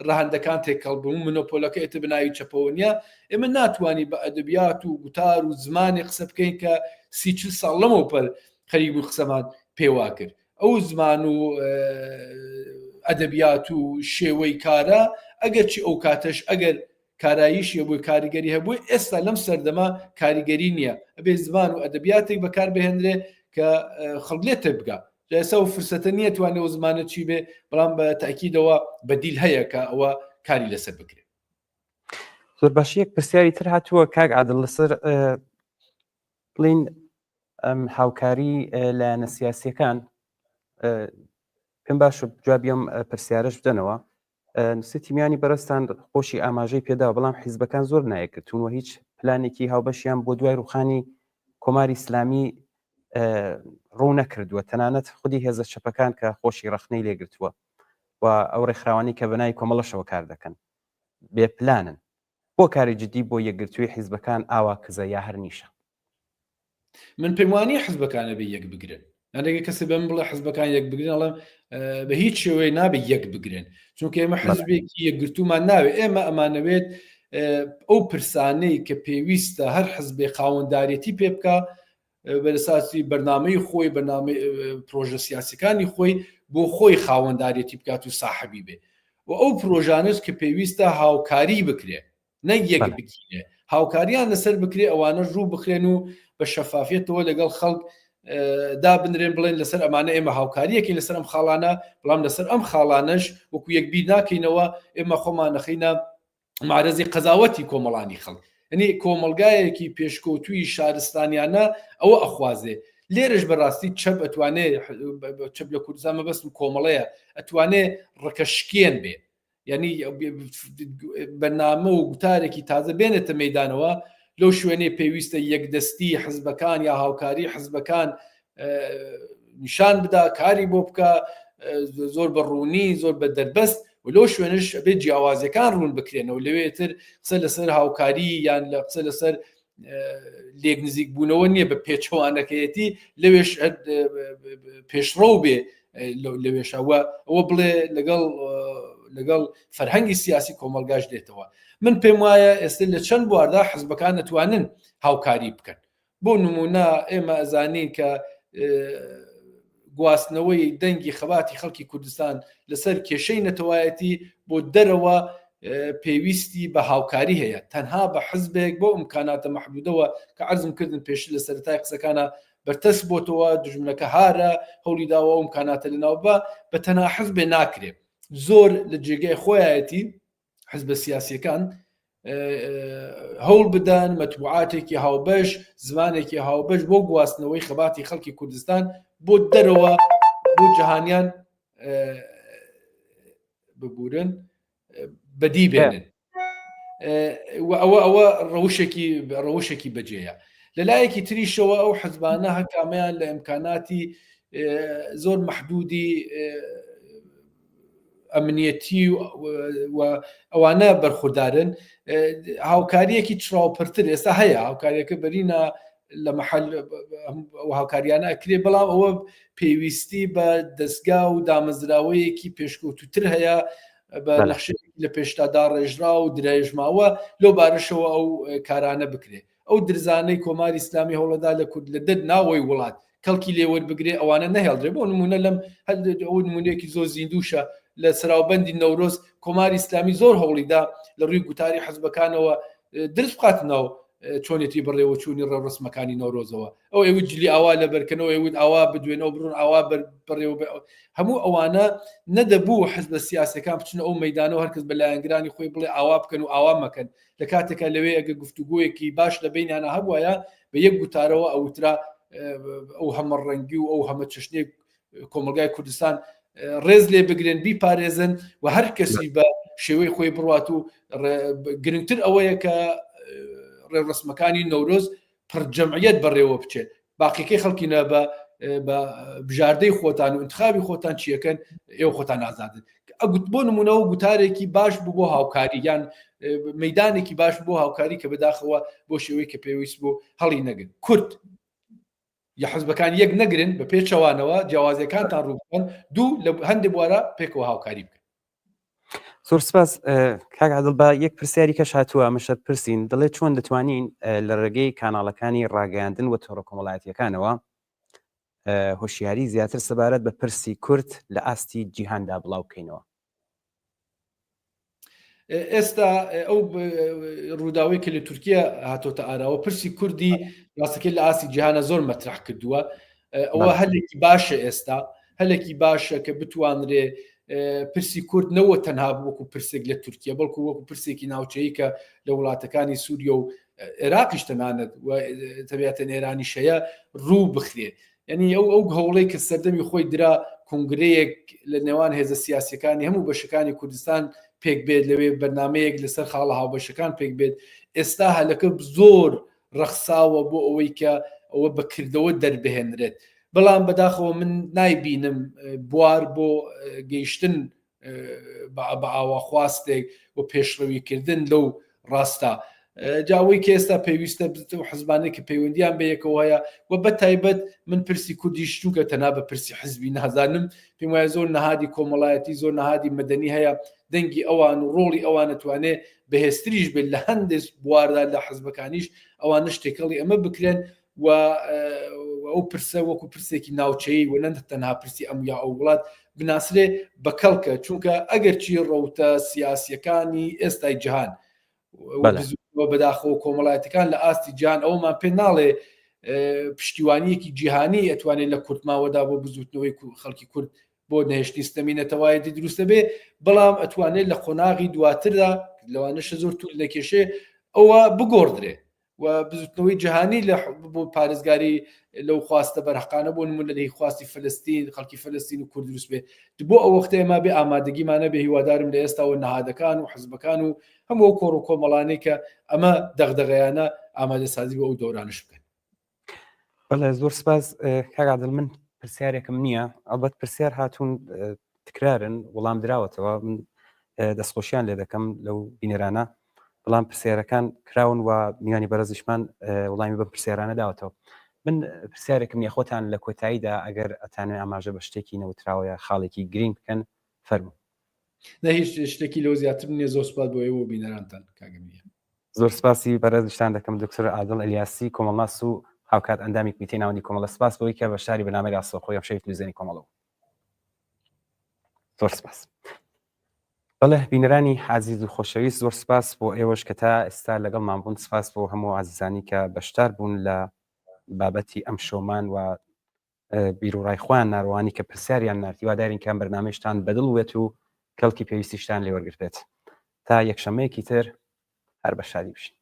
B: ڕەهەندەکان تێکەڵ بوون منۆپۆلەکە ئێتە بەناوی چەپەوە نییە ئێمە ناتوانین بە ئەدەبیات و گوتار و زمانی قسە بکەین کە 30 ساڵ لەمەوپەر خەریک بوو قسەمان پێوا کرد ئەو زمان و ئەدەبیات و شێوەی کارە ئەگەرچی ئەو کاتەش ئەگەر کاراییشی هەبووی کاریگەری هەبووی ئێستا لەم سەردەمە کاریگەری نییە ئەبێ زمان و ئەدەبیاتێک بەکار بهێنرێ کە خەڵک لێ تێبگا جا ئێستا ئەو فرسەتە نییە توانێ ئەو زمانە چی بێ بەڵام بە تاکیدەوە بەدیل هەیە کە ئەوە کاری لەسەر بکرێت.
A: زۆر باشی یەک پرسیاری تر هاتووە کاک عادل لەسەر بڵین ئەم هاوکاری لایەنە سیاسیەکان پێم باشە جوابی ئەم پرسیارەش بدەنەوە نووسێتی میانی بەرزتان خۆشی ئاماژەی پێدا بەڵام حیزبەکان زۆر نایەکگرتوون و هیچ پلانێکی هاوبەشیان بۆ دوای ڕوخانی کۆماری ئیسلامی ڕوو نەکردووە تەنانەت خودی هێزە چەپەکان کە خۆشی ڕەخنەی لێگرتووە و ئەو ڕێکخراوانی کە بەناوی کۆمەڵەشەوە کار دەکەن بێ پلانن بۆ کاری جدی بۆ یەکگرتووی حیزبەکان ئاوا کزە یا هەر نیشە؟
B: من پێم وانیە حزبەکان ئەبێ یەک بگرن هەندێک کەسێ بەم بڵێ حزبەکان یەک بگرن ئەڵێم بە هیچ شێوەیە نابێ یەک بگرن چونکە ئێمە حزبێکی یەکگرتوومان ناوێ ئێمە ئەمانەوێت ئەو پرسانەی کە پێویستە هەر حزبێ خاوەندارێتی پێ بکە بەرەساسی بەرنامەی خۆی بەرنامەی پرۆژە سیاسەکانی خۆی بۆ خۆی خاوەندارێتی بکات و ساحبی بێ و ئەو پرۆژانش کە پێویستە هاوکاری بکرێ نەک یەک بگیرێ هاوکاریان لەسەر بکرێ ئەوانە ڕوو بخرێن و بە شەفافیەتەوە لەگەڵ خەڵک دابنرێن بڵێن لەسەر ئەمانە ئێمە هاوکاریەکەین لەسەر ئەم خاڵانە بەڵام لەسەر ئەم خاڵانەش وەکو یەک بیر ناکەینەوە ئێمە خۆمان نەخینە معرەزی قەزاوەتی کۆمەڵانی خەڵک یعنی کۆمەڵگایەکی پێشکەوتووی شارستانیانە ئەوە ئەخوازێ لێرەش بەڕاستی چەپ ئەتوانێ چەپ لە کوردستان مەبەستم کۆمەڵەیە ئەتوانێ ڕکەشکێن بێ یعنی بەرنامە و گوتارێکی تازە بێنێتە مەدانەوە لەو شوێنەی پێویستە یەکدەستی حزبەکان یا هاوکاری حزبەکان نیشان بدا کاری بۆ بکە زۆر بە ڕوونی زۆر بە دەربەست و لەو شوێنش بێ جیاوازیەکان ڕوون بکرێنەوە لەوێتر قسە لەسەر هاوکاری یان لە قسە لەسەر لێک نزیک بوونەوە نییە بە پێچەوانەکەیەتی لەوێش پێشڕەو بێ لەوێشەوە ئەوە بڵێ لەگەڵ لەگەڵ فەرهەنگی سیاسی کۆمەلگاش دێتەوە من پێم وایە ئێستا لە چەند بواردا حزبەکان نەتوانن هاوکاری بکەن بۆ نمونە ئێمە ئەزانین کە گواستنەوەی دەنگی خەباتی خەڵکی کوردستان لەسەر کێشەی نەتەوایەتی بۆ دەرەوە پێویستی بە هاوکاری هەیە تەنها بە حزبێک بۆ ئیمکاناتە مەحدودەوە کە عەرزم کردن پێشتر لە سەرەتای قسەکانە بەرتەس بۆتەوە دژمنەکە هارە هەوڵی داوە ئەو ئیمکاناتە لەناو بە بە تەنها حزبێ ناکرێ زۆر لە جێگای خۆیەتی حزبە سیاسیەکان هەوڵ بدەن مەتبوعاتێکی هاوبەش زمانێکی هاوبەش بۆ گواستنەوەی خەباتی خەڵکی کوردستان بۆ دەرەوە بۆ جەهانیان ببورن بەدی بێنن ئەوە ئەوە ڕەوشێکی ڕەوشێکی بەجێیە لەلایەکی تریشەوە ئەو حزبانە هەکامیان لە ئیمکاناتی زۆر محدودی ئەمنیەتی و ئەوانە بەرخوردارن هاوکاریەکی چراوپرتر ئێستا هەیە هاوکاریەکە بەرینە لە محل هاوکاریانە ئەکرێ بەڵام ئەوە پێویستی بە دەستگا و دامەزراوەیەکی پێشکەوتوتر هەیە بە نەخشەیەکی لە پێشتا داڕێژرا و درێژماوە لەو بارشەوە ئەو کارانە بکرێ ئەو درزانەی کۆماری ئیسلامی هەوڵەدا لە کورد لە دەر ناوەی وڵات کەڵکی لێ وەربگرێ ئەوانە نەهێڵدرێ بۆ نمونە لەم ئەو نمونەیەکی زۆر زیندوشە لە سەراوبەندی نەورۆز کۆماری ئیسلامی زۆر هەوڵیدا لە ڕووی گوتاری حزبەکانەوە درز بخات ناو چۆنێتی بەڕێوەچوونی ڕێوڕسمەکانی نەورۆزەوە ئەو ئەوت جلی ئاوا لەبەرکەنەوە ئەوت ئاوا بدوێنەوە بڕۆن ئاوا بەڕێوە هەموو ئەوانە نەدەبوو حزبە سیاسەکان بچنە ئەو مەدانەوە هەرکەس بە لایەنگرانی خۆی بڵێ ئاوا بکەن و ئاوا مەکەن لە کاتێکا لەوێ ئەگە گفتوگۆیەکی باش لە بینیانە هەبواە بە یەک گوتارەوە ئەوترا. ئەو هەمە ڕەنگی و ئەو هەمە چشنێک کۆمەلگای کوردستان ڕێز لێ بگرن بیپارێزن و هەر کەسی بە شێوەی خۆی بڕات و گرنگتر ئەوەیە کە ڕێوڕسمەکانی نەورۆز پڕجەمعیت بەڕێوە بچێت باقیەکەی خەڵکی نە بە بە بژاردەی خۆتان و انتخابی خۆتان چیەکەن ئێوە خۆتان ئازادن ئەگوت بۆ نمونەوە گوتارێکی باش بوو بۆ هاوکاری یان مەدانێکی باش بۆ هاوکاری کە بەداخەوە بۆ شێوەی کە پێویست بوو هەڵی نەگرن کورد یا حزبەکان یەک نەگرن بە پێچەوانەوە جیاوازیەکانتان ڕووبکەن دوو لە هەندێک بوارە پێکەوە هاوکاری بکەن.
A: زۆر سپاس کاک عادڵ با یەک پرسیاری کەش هاتووە ئەمەشە پرسین دەڵێ چۆن دەتوانین لە ڕێگەی کاناڵەکانی ڕاگەیاندن و تۆڕە کۆمەڵایەتیەکانەوە هۆشیاری زیاتر سەبارەت بە پرسی کورد لە ئاستی جیهاندا بڵاو بکەینەوە؟
B: ئێستا ئەو ڕووداوی کە لە تورکیا هاتۆتە ئاراوە پرسی کوردی ڕاستەکەی لە ئاستی جیهانە زۆر مەترح کردووە ئەوە هەلێکی باشە ئێستا هەلێکی باشە کە بتوانرێ پرسی کورد نەوە تەنها وەکو پرسێک لە تورکیا بەڵکو وەکو پرسێکی ناوچەیە کە لە وڵاتەکانی سووریە و عێراقیش تەنانەت تەبیاتە ئێرانیش هەیە ڕوو بخرێ یعنی ئەو ئەو هەوڵەی کە سەردەمی خۆی درا کۆنگرەیەک لە نێوان هێزە سیاسەکانی هەموو بەشەکانی کوردستان پێک بێت لەوێ بەرنمەیەک لەسەر خاڵە هاوبەشەکان پێک بێت ئێستا هەلەکە زۆر ڕەخساوە بۆ ئەوەی کە ئەوە بەکردەوە دەربهێنرێت بەڵام بەداخەوە من نایبینم بوار بۆ گەیشتن بە ئاوا خواستێک و پێشڕەویکردن لەو ڕاستە جا ئەوەی کە ئێستا پێویستە و حزبانێک کە پەیوەندیان بە یەکەوە هەیە و بە تایبەت من پرسی کوردیش چونکە تەنها بە پرسی حزبی نازانم پێم وایە زۆر نەهادی کۆمەڵایەتی زۆر نەهادی مەدەنی هەیە دەنگی ئەوان و ڕۆڵی ئەوان ئەتوانێ بەهێزتریش بێت لە هەندێک بواردا لە حزبەکانیش ئەوانش تێکەڵی ئەمە بکرێن و ئەو پرسە وەکو پرسێکی ناوچەیی و نەند تەنها پرسی ئەم یا ئەو وڵات بناسرێ بە کەڵکە چونکە ئەگەرچی ڕەوتە سیاسیەکانی ئێستای جیهان بەداخەوە کۆمەڵایەتەکان لە ئاستی جیهان ئەومان پێ ناڵێ پشتیوانیەکی جیهانی ئەتوانێت لە کورتماوەدا بۆ بزوتنەوەی خەڵکی کورد بۆ نەهێشتنی ستەمی نەتەوایەتی دروستە بێ بەڵام ئەتوانێت لە قۆناغی دواتردا لەوانەشە زۆر توول نەکێشێ ئەوە بگۆڕدرێ و بزوتنەوەی جیهانی لە بۆ پارێزگاری لەو خواستە بەرهەقانە بۆ نمونە لە خواستی فلستین خەڵکی فلستین و کورد دروست بێ بۆ ئەو وەختە ئێمە بێ ئامادەگیمانە بێ هیوادارم لە ئێستاوە نەهادەکان و حزبەکان و هەموو ئەو کۆڕ و کۆمەڵانەی کە ئەمە دەغدەغەیانە ئامادەسازی بۆ ئەو دەورانش بکەن.
A: بەڵێ زۆر سپاس کاک عادل من پرسیارێکم نییە ئەڵبەت پرسیار هاتوون تکرارن وەڵام دراوەتەوە من دەستخۆشیان لێ دەکەم لەو بینەرانە بەڵام پرسیارەکان کراون و میوانی بەرزیشمان وەڵامی بەم پرسیارانە داوەتەوە من پرسیارێکم نیە خۆتان لە کۆتاییدا ئەگەر ئەتانوێ ئاماژە بە شتێکی نەوتراوە یا خاڵێکی گرینگ بکەن فەرموو.
B: نە هیچ شتێکی لەو زیاتر نییە زۆر سوپاس بۆ ئێوە و بینەرانتان کاک ئەمیر.
A: زۆر سپاسی بەڕێزیشتان دەکەم دکتۆر عادڵ ئەلیاسی کۆمەڵناس و هاوکات ئەندامی کمیتەی ناوەندی کۆمەڵە سپاس بۆی کە بەشداری بەرنامەی ڕاستەوخۆی ئەمشەوی تلویزیۆنی کۆمەڵە بوو. زۆر سپاس. بەڵێ بینەرانی عزیز و خۆشەویست زۆر سپاس بۆ ئێوەش کە تا ئێستا لەگەڵمان بوون سپاس بۆ هەموو عزیزانی کە بەشدار بوون لە بابەتی ئەم شەومان و بیروڕای خۆیان ناروانی کە پرسیاریان نارد هیوادارین کە ئەم بەرنامەیشتان بەدڵ بێت و کەڵکی پێویستیشتان لێ وەرگرتبێت تا یەکشەممەیەکی تر هەر بە شادی بژین.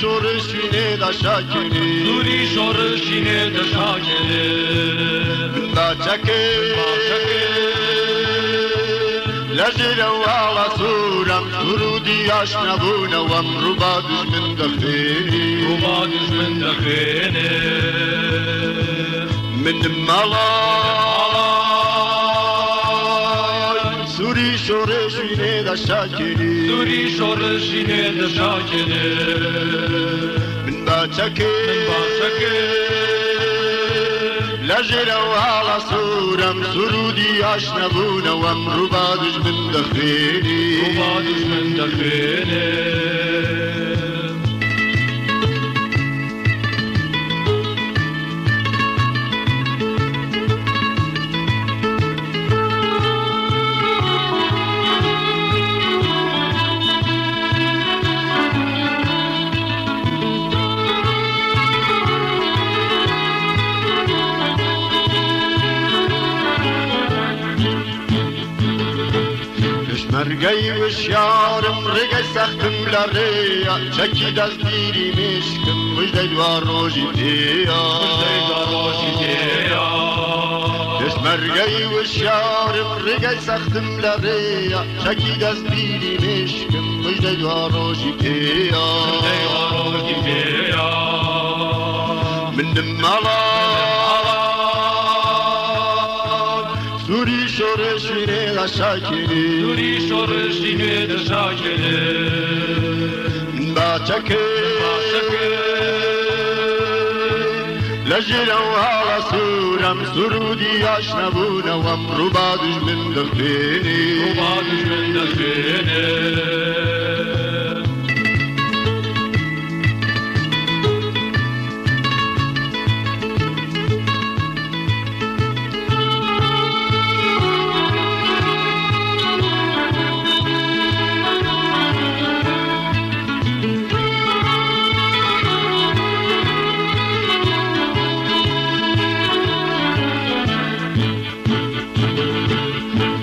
C: شۆڕشی نێدا شاکێنێ
D: سووری شۆڕشی نێدە شاکێنێ.
C: من باچەکێ لە ژێرەوە ئاڵا سوورەم سروودی ئاشنابوونەوەم ڕووبا دوژمن دەخوێنێ
D: ڕووبا دوژمن دەخوێنێ.
C: منم ماڵای سووری شۆڕشی نێدا شاکێنێ
D: سووری شۆڕشی نێدە شاکێنێ.
C: من باچەکێ
D: باچەکێ
C: لە ژێرەوە ئاڵا سوورەم سروودی ئاشنابوونەوەم ڕووبا دوژمن دەخوێنێ
D: ڕووبا دوژمن دەخوێنێ.
C: پێشمەرگەی وشیارم ڕێگەی سەختم لە ڕێیە چەکی دەستگیری مشکم مژدەی دوا ڕۆژی پێیە
D: مژدەی دوا ڕۆژی پێیە.
C: پێشمەرگەی وشیارم ڕێگەی سەختم لە ڕێیە چەکی دەستگیری مشکم مژدەی دوا ڕۆژی پێیە
D: مژدەی دوا ڕۆژی پێیە.
C: منم ماڵان سووری شۆڕشی نێدا شاکێنێ
D: سووری شۆڕشی نێدە شاکێنێ.
C: من باچەکێ
D: باچەکێ
C: لە ژێرەوە ئاڵا سوورەم سروودی ئاشنابوونەوەم ڕووبا دوژمن دەخوێنێ
D: ڕووبا دوژمن دەخوێنێ.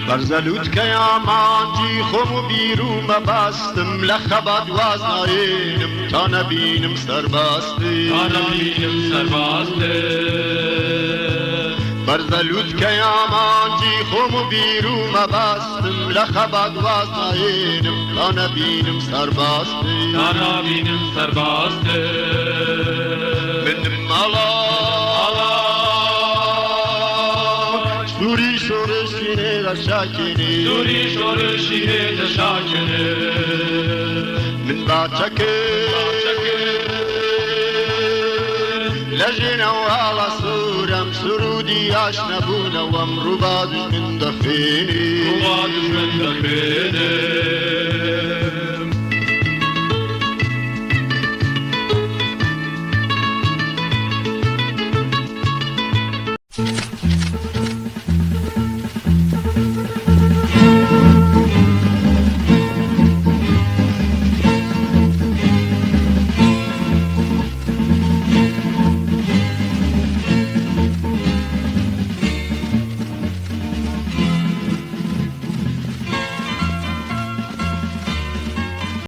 C: بەرزە لووتکەی ئامانجی خۆم و بیر و مەبەستم لە خەبات واز ناهێنم تا نەبینم سەربەستی
D: تا نەبینم سەربەستی.
C: بەرزە لووتکەی ئامانجی خۆم و بیر و مەبەستم لە خەبات واز ناهێنم تا نەبینم سەربەستی
D: تا نەبینم سەربەستی.
C: منم ماڵان سووری شۆڕشی نێدا شاکێنێ
D: سووری شۆڕشی نێدە شاکێنێ.
C: من باچەکێ
D: باچەکێ
C: لە ژێرەوە ئاڵا سوورەم سروودی ئاشنابوونەوەم ڕووبا دوژمن دەخوێنێ
D: ڕووبا دوژمن دەخوێنێ.